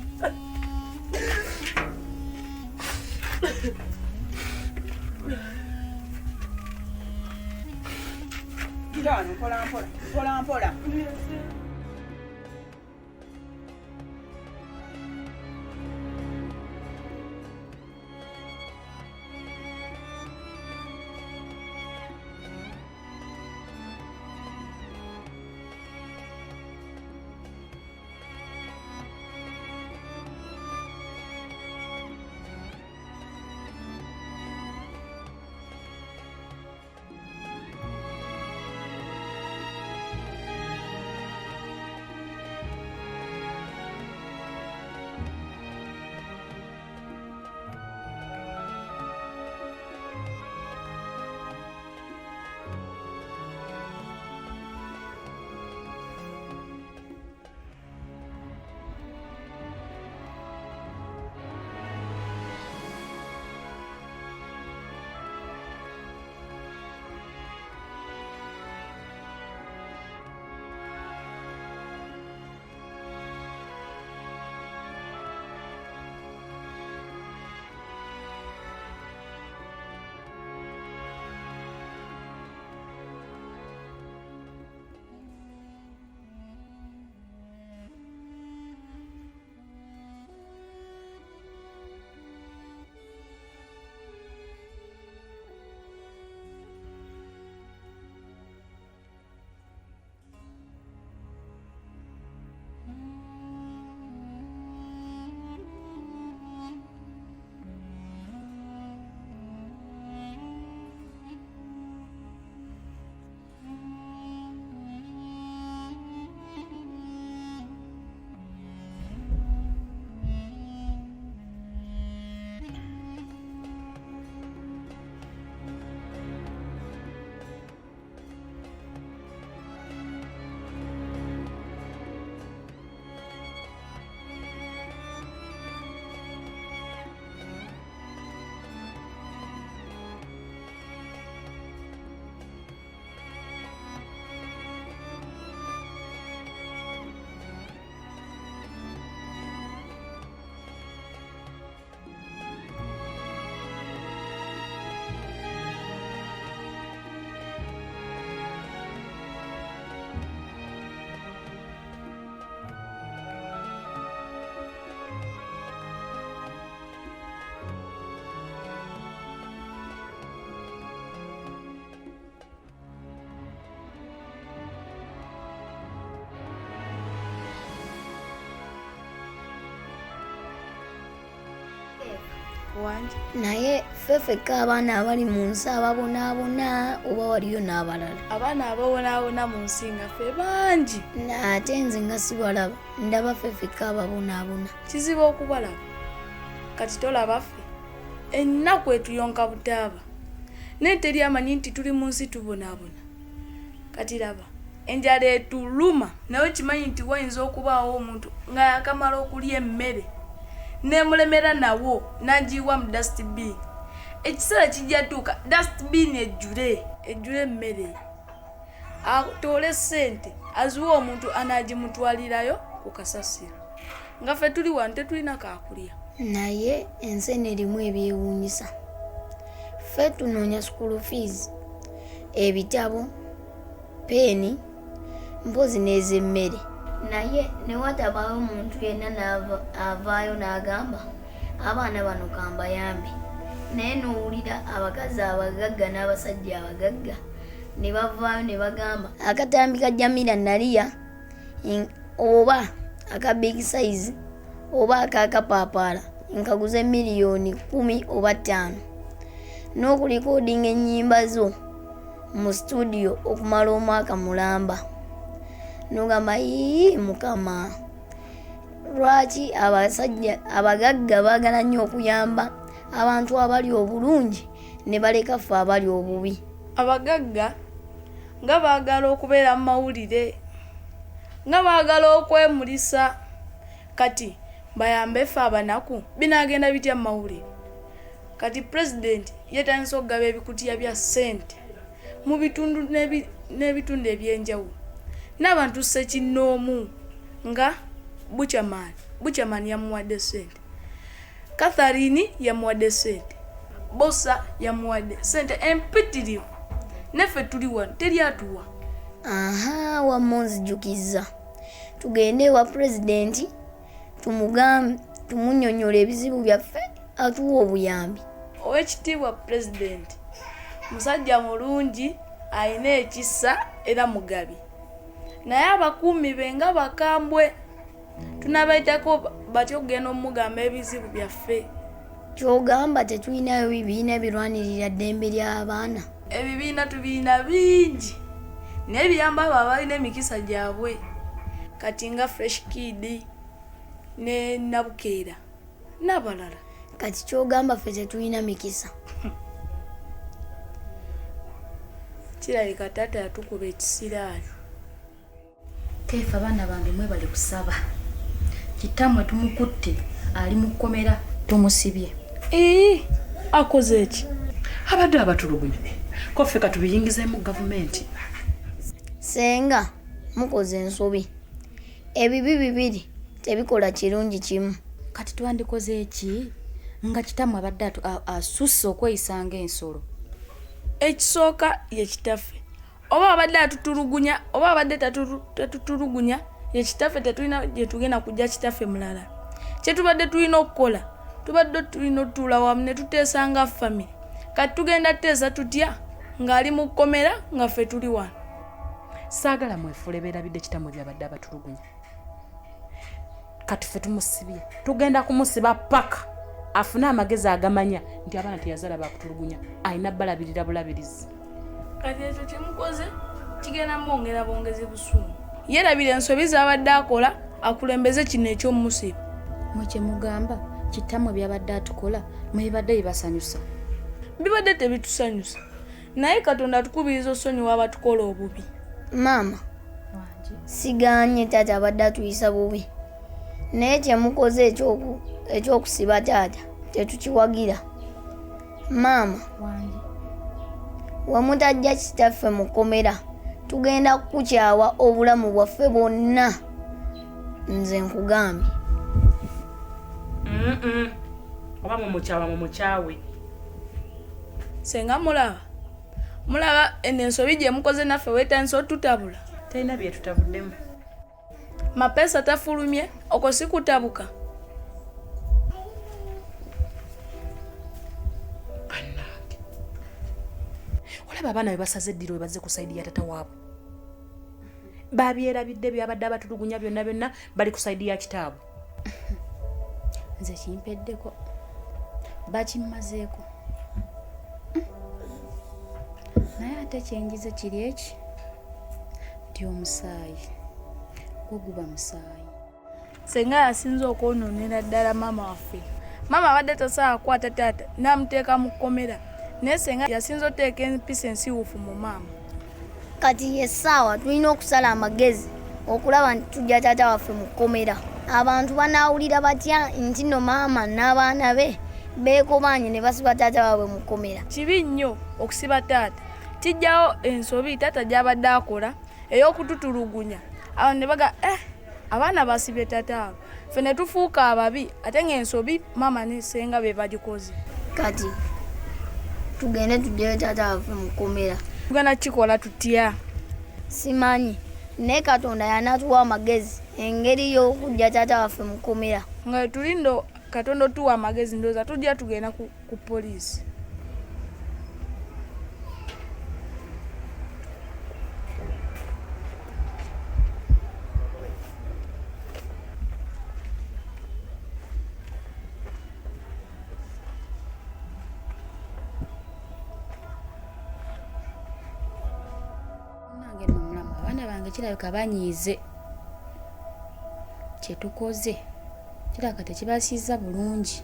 Jja wano mpola mpola mpola mpola. Naye ffe ffekka abaana abali mu nsi ababonaabona oba waliyo n'abalala? Abaana ababonaabona mu nsi nga ffe bangi. Ate nze nga sibalaba, ndaba ffe ffekka ababonaabona. Kizibu okubalaba. Kati tolaba ffe ennaku etuyonka butaaba, naye teri amanyi nti tuli mu nsi tubonaabona. Kati laba enjala etuluma, naye okimanyi nti wayinza okubaawo omuntu nga yakamala okulya emmere nemulemera nawo n'agiyiwa mu dustbin. Ekiseera kijja tuuka dustbin ejjule emmere, atoole ssente aziwe omuntu anaagimutwalirayo ku kasasiro. Nga ffe tuli wano tetulina kaakulya. Naye ensi eno erimu ebyewuunyisa. Ffe tunoonya school fees, ebitabo, peeni, mpozi n'ez'emmere. Naye ne watabaawo omuntu yenna avaayo n'agamba abaana bano kambayambe. Naye n'owulira abakazi abagagga n'abasajja abagagga ne bavaayo ne bagamba akatambi ka Jamila Naliya oba aka big size oba akakapaapaala nkaguze 10 million oba 5 n'okulikodinga ennyimba zo mu studio okumala omwaka mulamba. N'ogamba ii Mukama, lwaki abasajja abagagga baagala nnyo okuyamba abantu abali obulungi ne baleka ffe abali obubi? Abagagga nga baagala okubeera mu mawulire, nga baagala okwemulisa, kati bayambe ffe abanaku binaagenda bitya mu mawulire? Kati pulezidenti yeetandise okugaba ebikutiya bya ssente mu bitundu n'ebitundu ebyenjawulo n'abantu ssekinnoomu nga Buchaman yamuwadde ssente, Catherine yamuwadde ssente, Bosa yamuwadde ssente empitirivu. Naffe tuli wano teri atuwa. Aha, wamma onzijukizza. Tugende ewa pulezidenti tumugambe, tumunnyonnyole ebizibu byaffe atuwe obuyambi. Owekitiibwa pulezidenti musajja mulungi, alina ekisa era mugabi, naye abakuumi be nga bakambwe. Tunabayitako batya okugenda omugamba ebizibu byaffe? Ky'ogamba tetulinayo bibiina ebirwanirira ddembe ly'abaana? Ebibiina tubirina bingi, naye biyamba abo abalina emikisa gyabwe, kati nga Fresh Kid ne Nabukeera n'abalala. Kati ky'ogamba ffe tetulina mikisa? Kirabika taata yatukuba ekisiraani. Keefa, abaana bange mwebale kusaba. Kitammwe tumukutte, ali mu kkomera, tumusibye. Ii, akoze ki? Abadde abatulugunya, ko ffe katubiyingizeemu gavumenti. Ssenga mukoze ensobi. Ebibi bibiri tebikola kirungi kimu. Kati twandikoze ki nga kitammwe abadde asusse okweyisa ng'ensolo? Ekisooka ye kitaffe. Oba abadde atutulugunya oba abadde tatutulugunya, ye kitaffe, tetulina gye tugenda kujja kitaffe mulala. Kye tubadde tulina okukola, tubadde tulina otutuula wamu ne tuteesa nga famire. Kati tugenda tuteesa tutya ng'ali mu kkomera nga ffe tuli wano? Saagala mwefuule beerabidde kitammwe byabadde abatulugunya. Kati ffe tumusibye, tugenda kumusiba paka afune amagezi agamanya nti abaana teyazaala bakutulugunya, alina balabirira bulabirizi. Kati ekyo kyemukoze kigenda mwongera bwongezi busungu. Yeerabira ensobi z'abadde akola, akulembeze kino eky'omusiba. Mwe kye mugamba kitammwe byabadde atukola mwe bibadde bibasanyusa? Bibadde tebitusanyusa, naye Katonda atukubiriza osonyiwa abatukola obubi. Maama, sigaanye taata abadde atuyisa bubi, naye kye mukoze ekyokusiba taata tetukiwagira. Maama, we mutajja kitaffe mu kkomera tugenda kukukyawa obulamu bwaffe bwonna. Nze nkugambye. Oba mumukyawa mumukyawe. Senga mulaba, mulaba eno ensobi gye mukoze naffe weetandise otutabula. Talina bye tutabuddemu. Mapeesa tafulumye, okwo si kutabuka. Bannange, olaba abaana bwe basaze eddiro bwe bazze ku sayidi ya tata waabwe. Babyerabidde byabadde abatulugunya byonna byonna, bali ku sayidi ya kitaabwe. Nze kimpeddeko, bakimmazeeko. Naye ate kyenjize kiri eki nti omusaayi gwo guba musaayi. Senga yasinze okwonoonera ddala maama waffe. Maama abadde tasobola kukwata taata n'amuteeka mu kkomera, naye senga yasinze oteeka empisa ensiwuufu mu maama. Kati ye ssaawa tulina okusala amagezi okulaba nti tujja taata waffe mu kkomera. Abantu banaawulira batya nti nno maama n'abaana be beekobaanye ne basiba taata waabwe mu kkomera? Kibi nnyo okusiba taata. Kijjawo ensobi taata gy'abadde akola ey'okututulugunya. Awo ne baga abaana basibye taata waabwe, ffe ne tufuuka ababi, ate ng'ensobi maama ne ssenga be bagikoze. Kati tugende tuggyeyo taata waffe mu kkomera. Tugenda kukikola tutya? Simanyi, naye Katonda y'anaatuwa amagezi engeri y'okuggya taata waffe mu kkomera. Nga tulinda Katonda otuwa amagezi, ndowooza tujja tugenda ku poliisi. Nange nno mulamu, abaana bange kirabika banyiize. Kye tukoze kirabika tekibasiiza bulungi.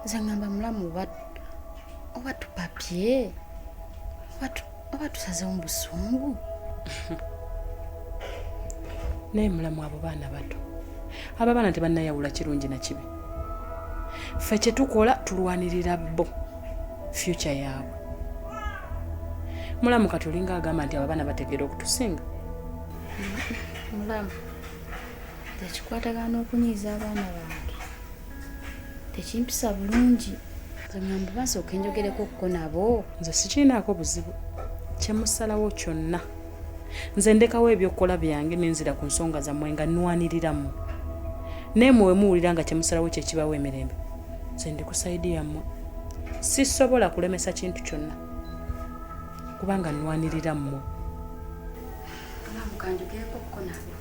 Nze ngamba mulamu oba tupapye, oba tusazeewo mu busungu. Naye mulamu abo baana bato, abo abaana tebannayawula kirungi na kibi. Ffe kye tukola tulwanirira bo future yaabwe. Mulamu kati olinga agamba nti abo abaana bategeera okutusinga. Mulamu, tekikwatagana n'okunyiiza abaana bange, tekimpisa bulungi. Nze ngamba basooke njogereko ko nabo. Nze sikirinaako buzibu. Kyemusalawo kyonna nze ndekawo ebyokukola byange nenzira ku nsonga zammwe nga nwaniriramu naye mwe wemuwulira nga kyemusalawo kyekibawo emirembe nze ndi ku sayidi yammwe sisobola kulemesa kintu kyonna kubanga nwanirira mmwe. Kanjogereko ko nabo.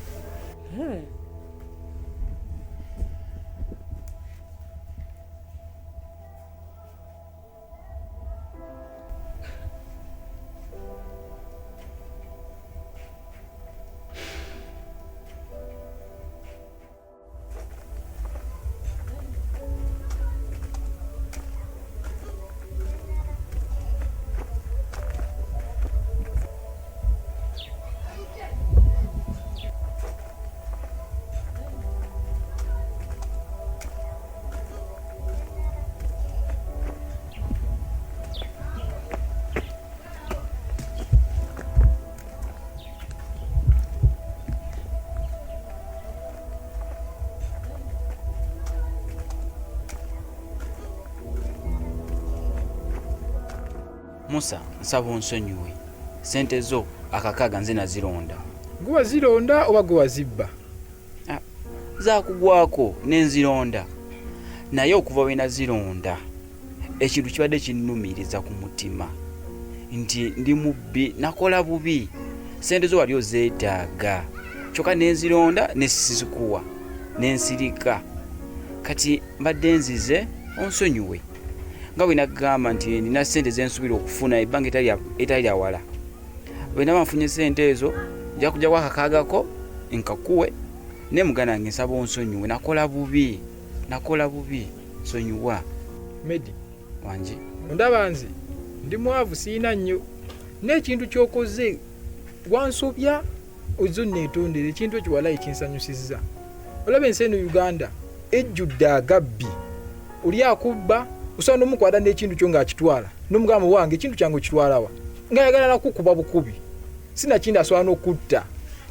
Musa, nsaba onsonyiwe. Ssente zo akakaaga nze nazironda. Gwe wazironda oba gwe wazibba? Zaakugwako ne nzironda. Naye okuva bwe nazironda, ekintu kibadde kinnumiriza ku mutima nti ndi mubbi, nakola bubi. Ssente zo wali ozeetaaga, kyokka ne nzironda ne sizikuwa, ne nsirika. Kati mbadde nzize onsonyiwe. Nga bwe nagamba nti nina ssente ze nsuubira okufuna ebbanga etali lya wala. Bwe naba nfunye ssente ezo, nja kujjako akakaagako nkakuwe, naye muganda wange nsaba onsonyiwe, nakola bubi, nakola bubi, nsonyiwa. Medi. Wangi. Ondaba nze ndi mwavu sirina nnyo, n'ekintu ky'okoze wansobya ozze onneetondere, ekintu ekyo walayi kinsanyusizza. Olaba ensi eno Uganda ejjudde agabbi, oli akubba osobola n'omukwata n'ekintu kyo ng'akitwala n'omugamba wange ekintu kyange okitwala wa, ng'ayagala nakukuba bukubi, sinakindi asobola n'okutta.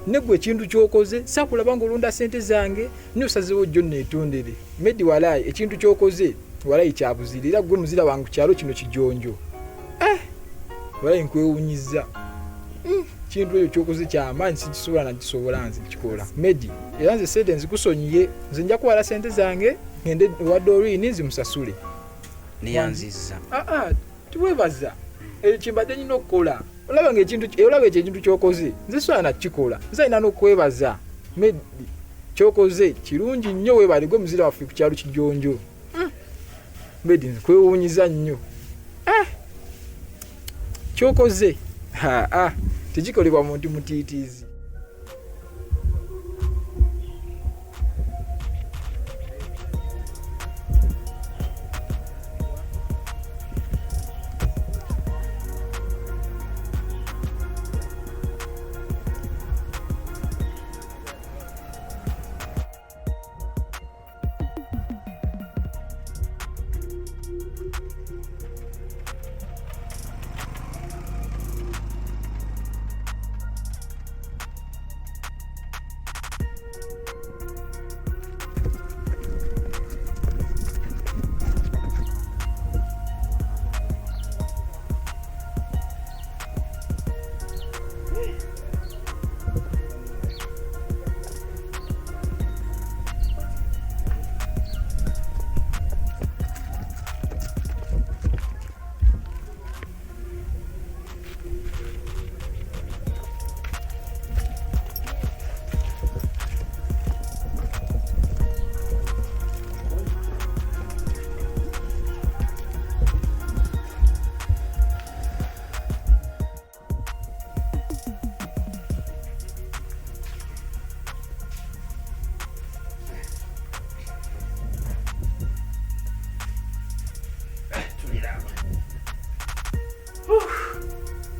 Ne gwe ekintu ky'okoze saakulaba ng'olonda ssente zange naye osazeewo ojje onneetondere. Medi walayi ekintu ky'okoze walayi kya buzira era gwe muzira wange ku kyalo kino Kijonjo. Walayi nkwewuunyizza. Kintu ekyo kyokoze kyamaanyi sikisobola nakisobola nze kikola. Medi era nze ssente nzikusonyiye, nze nja kuwala ssente zange ngende ewa Doreen nzimusasule. Neyanzizza. Tiwebaza ekyo kyembadde nina okukola. Olaba nga ekintu olaba ekyo ekintu kyokoze nze sobola nakukikola, nze alina n'okwebaza. Medi kyokoze kirungi nnyo, weebale gwe muzira waffe ku kyalo Kijonjo. Medi nkwewuunyiza nnyo. Kyokoze tekikolebwa muntu mutiitiizi.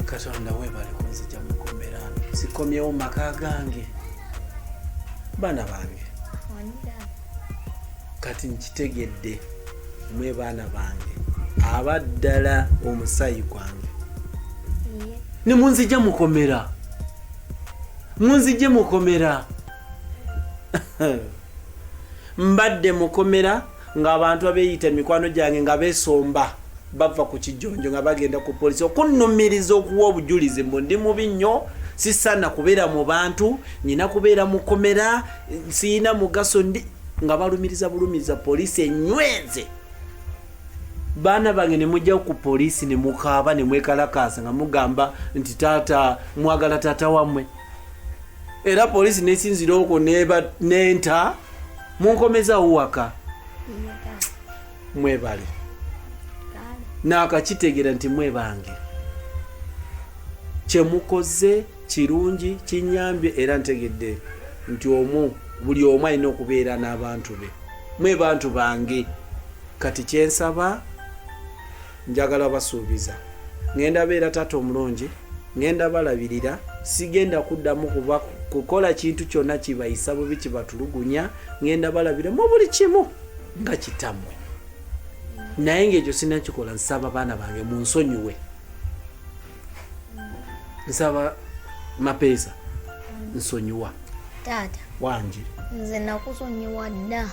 Katonda webale kunzija mukomera, sikomyewo maka gange, baana bange. Kati nkitegedde mwe baana bange abaddala omusayi gwange ne munzija mukomera, munzije mukomera. Mbadde mukomera ng'abantu abeeyita emikwano gyange nga beesomba. Bava ku kijonjo nga bagenda ku polisi okunnumiriza okuwa obujulizi mbu ndi mubi nnyo, sisaana kubeera mu bantu, nyina kubeera mukomera, siyina mugaso, ndi nga balumiriza bulumiriza. Poliisi enyweze baana bange ne mujja ku poliisi ne mukaaba ne mwekalakaasa nga mugamba nti taata mwagala taata wammwe, era poliisi nesinzira okwo nenta munkomezawo waka. Mwebale, naakakitegeera nti mwebange kyemukoze kirungi, kinyambye, era ntegedde nti omu buli omu alina okubeera n'abantu be. Mwe bantu bange. Kati kyensaba, njagala basuubiza ngenda beera taata omulungi, ngenda balabirira, sigenda kuddamu kuba kukola kintu kyonna kibayisa bubi, kibatulugunya. Ngenda balabira mu buli kimu nga kitammwe, naye ngaekyo sinakikola. Nsaba baana bange munsonyiwe, nsaba Mapeesa, nsonyiwa. Taata. Wangi. Nze nakusonyiwa dda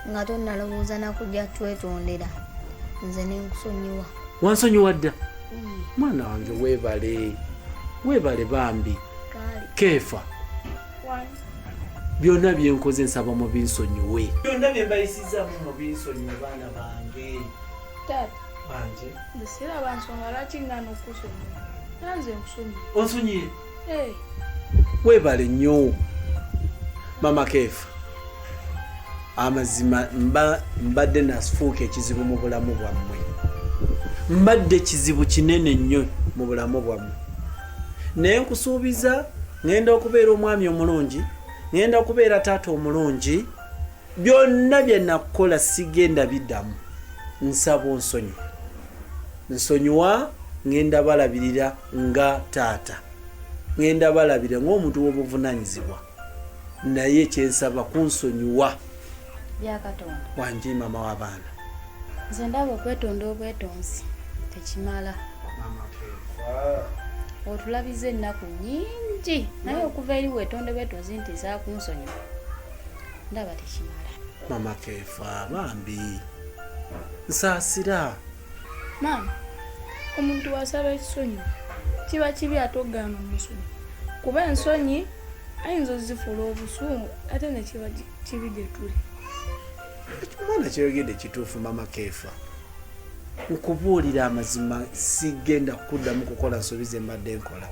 nga tonnalowooza nakujja twetondera, nze nenkusonyiwa. Wansonyiwa dda mwana wange, weebale, weebale bambi. Keefa, byonna byenkoze nsaba mubinsonyiwe, byonna bye mbayisizaamu mubinsonyiwe baana bange. Taata. Wanje. Nze siraba nsonga lwaki ngana okusonyiwa, nanze nkusonyiwa. Onsonyiye? Hey. Weebale nnyo mama Keefa. Amazima mba mbadde nafuuka ekizibu mu bulamu bwammwe, mbadde kizibu kinene nnyo mu bulamu bwammwe, naye nkusuubiza ŋŋenda okubeera omwami omulungi, ŋŋenda kubeera taata omulungi. Byonna bye nakukola sigenda biddamu. Nsaba onsonyiwe, nsonyiwa. Ŋŋenda balabirira nga taata, ŋŋenda balabirira ng'omuntu w'obuvunanyizibwa, naye kyensaba kunsonyiwa. Byakatonda. Wangi mama w'abaana. Nze ndaba okwetonda obwetonzi tekimala. Otulabiza ennaku nnyingi, naye okuva eri weetonde bwetonzi nti nsaakunsonyiwa, ndaba tekimala. Mama Keefa, bambi nsaasira. Maama, omuntu wasaba ekisonyiwo kiba kibi ate ogaana omusonyiwa, kuba ensonyi ayinza ozifuula obusungu ate nekiba kibi gye tuli. Omwana kyeyogedde kituufu. Mama Keefa, nkubuulira amazima, sigenda kuddamu kukola nsobi ze mbadde nkola.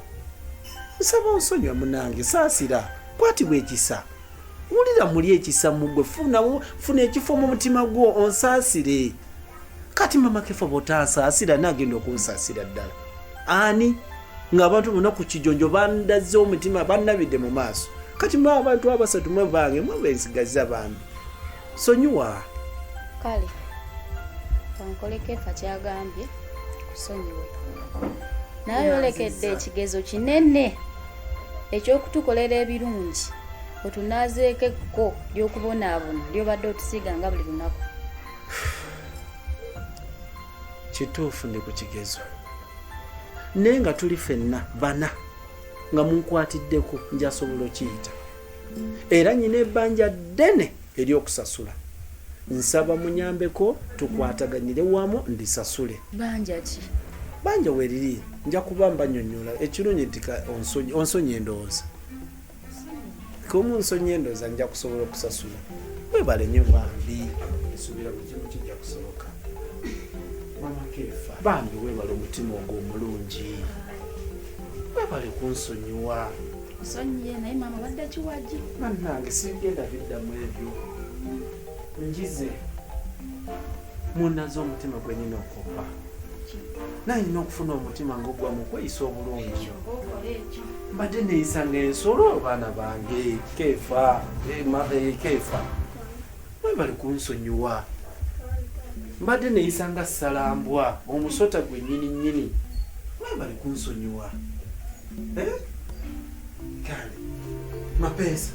Nsaba onsonyiwa munange, saasira, kwatibwa ekisa, wulira muli ekisa mugwe, funa ekifo mu mutima gwo onsaasire. Kati mama Keefa, bw'otansaasira naagenda okunsaasira ddala ani, ng'abantu bonna ku kijonjo bandaze omutima, bannabidde mu maaso? Kati mwe abantu abasatu mwe bange, mwe bensigaza, bambi sonyiwa. Kale kankole Kefa kyagambye, kusonyiwe, naye yolekedde ekigezo kinene ekyokutukolera ebirungi, otunaazeeko ekko ly'okubonaabona lyobadde otusiiga nga buli lunaku. Kituufu ndi ku kigezo, naye nga tuli ffenna bana nga munkwatiddeko njasobola okiyita, era nyina ebbanja ddene ery'okusasula. Nsaba munyambeko tukwataganire wamu ndisasule. Banja ki? Banja weriri, nja kuba mbanyonyola. Ekirungi nti onsonyi endowooza kumu nsonyi endowooza nja kusobola okusasula. Webale nnyo bambi, nsuubira buli kimu kijja kusoboka. Mama Keefa bambi, webale omutima ogwo omulungi, webale kunsonyiwa. Kusonyiye, naye maama badde kiwagi. Bannange, sigenda biddamu ebyo, njize. Munnaze omutima gwe nina okoppa, naye nina okufuna omutima ngaogwamu okweyisa obulungi. Okola ekyo. Mbadde neeyisa nga ensolo. Baana bange, Keefa, Keefa, webale kunsonyiwa. Mbadde neeyisa nga ssalambwa, omusota gwe nnyini nnyini. Webale kunsonyiwa. Eh? Kale Mapeesa,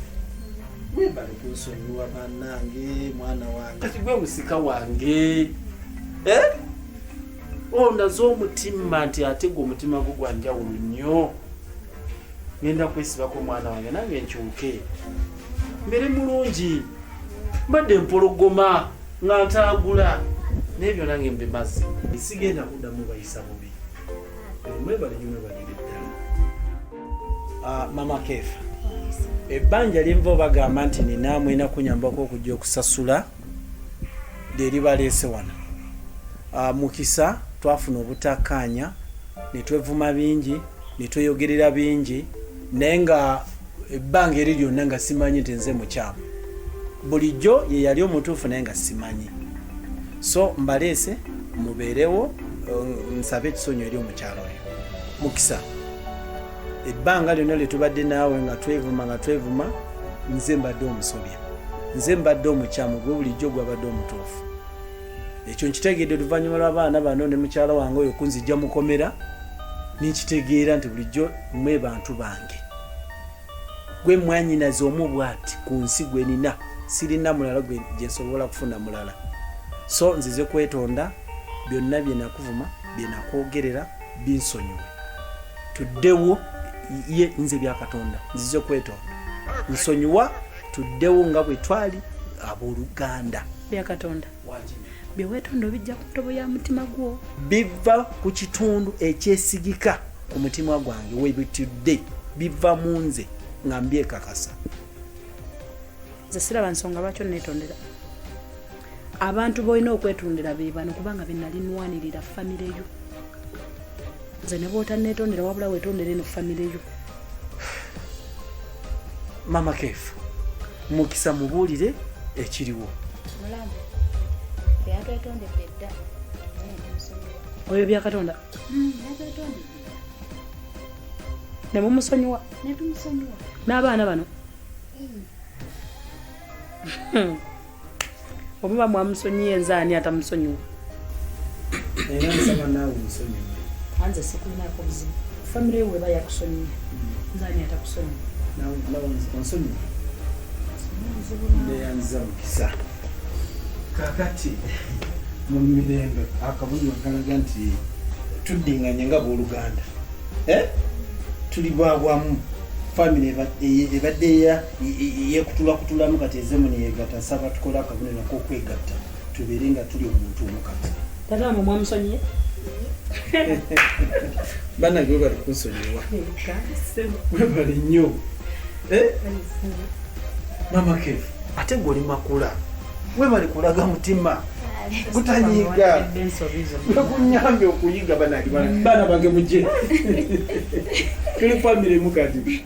webale kunsonyiwa bannange. Mwana wange, kati gwe musika wange. Eh? Ondaze omutima nti ate gwe omutima gwo gwa njawulo nnyo. Ngenda kwesibako omwana wange, nange nkyuke mbere mulungi. Mbadde empologoma nga ntaagula. N'ebyo nange mbimaze. Sigenda kuddamu bayisa bubi. Mwebale nnyo, mwebalire ddala. Mama Kefa, ebbanja lyenva obagamba nti nina mwena kunyambako okujja okusasula lyeribaleese wano. Mukisa twafuna obutakkaanya ne twevuma bingi ne tweyogerera bingi, naye nga ebbanga eri lyonna nga simanyi nti nze mukyamu. Bulijjo ye yali omutuufu, naye nga simanyi. So mbaleese mubeerewo, nsabe ekisonyiwo eri omukyalo oyo. Mukisa, ebbanga lyonna lye tubadde naawe nga twevuma nga twevuma, nze mbadde omusobya, nze mbadde omukyamu, gwe bulijjo gwabadde omutuufu. Ekyo nkitegedde oluvannyuma lw'abaana bano ne mukyala wange oyo kunzijja mukomera, nenkitegeera nti bulijjo mwe bantu bange, gwe mwanyinaze omu bwati ku nsi gwe nina, sirina mulala gwe gyensobola kufuna mulala. So nzize kwetonda byonna bye nakuvuma, bye nakwogerera, binsonyiwe, tuddewo. Ye nze bya Katonda, nzize kwetonda, nsonyiwa, tuddewo nga bwe twali abooluganda. Bya Katonda, bye weetonda obijja ku ntobo ya mutima gwo? Biva ku kitundu ekyesigika ku mutima gwange webitudde, biva mu nze nga mbyekakasa. Nze siraba nsonga lwaki onneetondera. Abantu b'olina okwetondera be bano, kubanga be nali nwanirira, famire yo. Nze ne bw'otanneetondera, wabula weetondera eno famire yo. Mama Kefu, Mukisa mubuulire ekiriwo. Mulamu yatwetondedde dda, naye nemusonyiwa. Oyo Byakatonda? Yatwetondedde dda. Ne mumusonyiwa? Netumusonyiwa. N'abaana bano omuba mwamusonyiye, nze ani atamusonyiwa? Era nsaba naawe nsonyiwe. Anze sikulinako buzibu. Famire yo weba yakusonyiye, nze ani atakusonyiwa? Nawe onsonyiwe? Neyanziza Mukisa. Kakati mu mirembe akabonero kalaga nti tuddinganye nga booluganda. Eh? Tuli bawamu, famire ebadde yekutulakutulamu, kati ezemu neyegatta. Nsaba tukole akabonero ak'okwegatta, tubeere nga tuli omuntu omu kati. Tata wamwe mwamusonyiye? Bannange, webale kunsonyiwa, webale nnyo. Eh? Mama Kefu, ate gwe oli makula, webale kulaga mutima gutanyiiga, wekunyambye okuyiga. Banange, baana bange, mujje, tuli famire emu kati.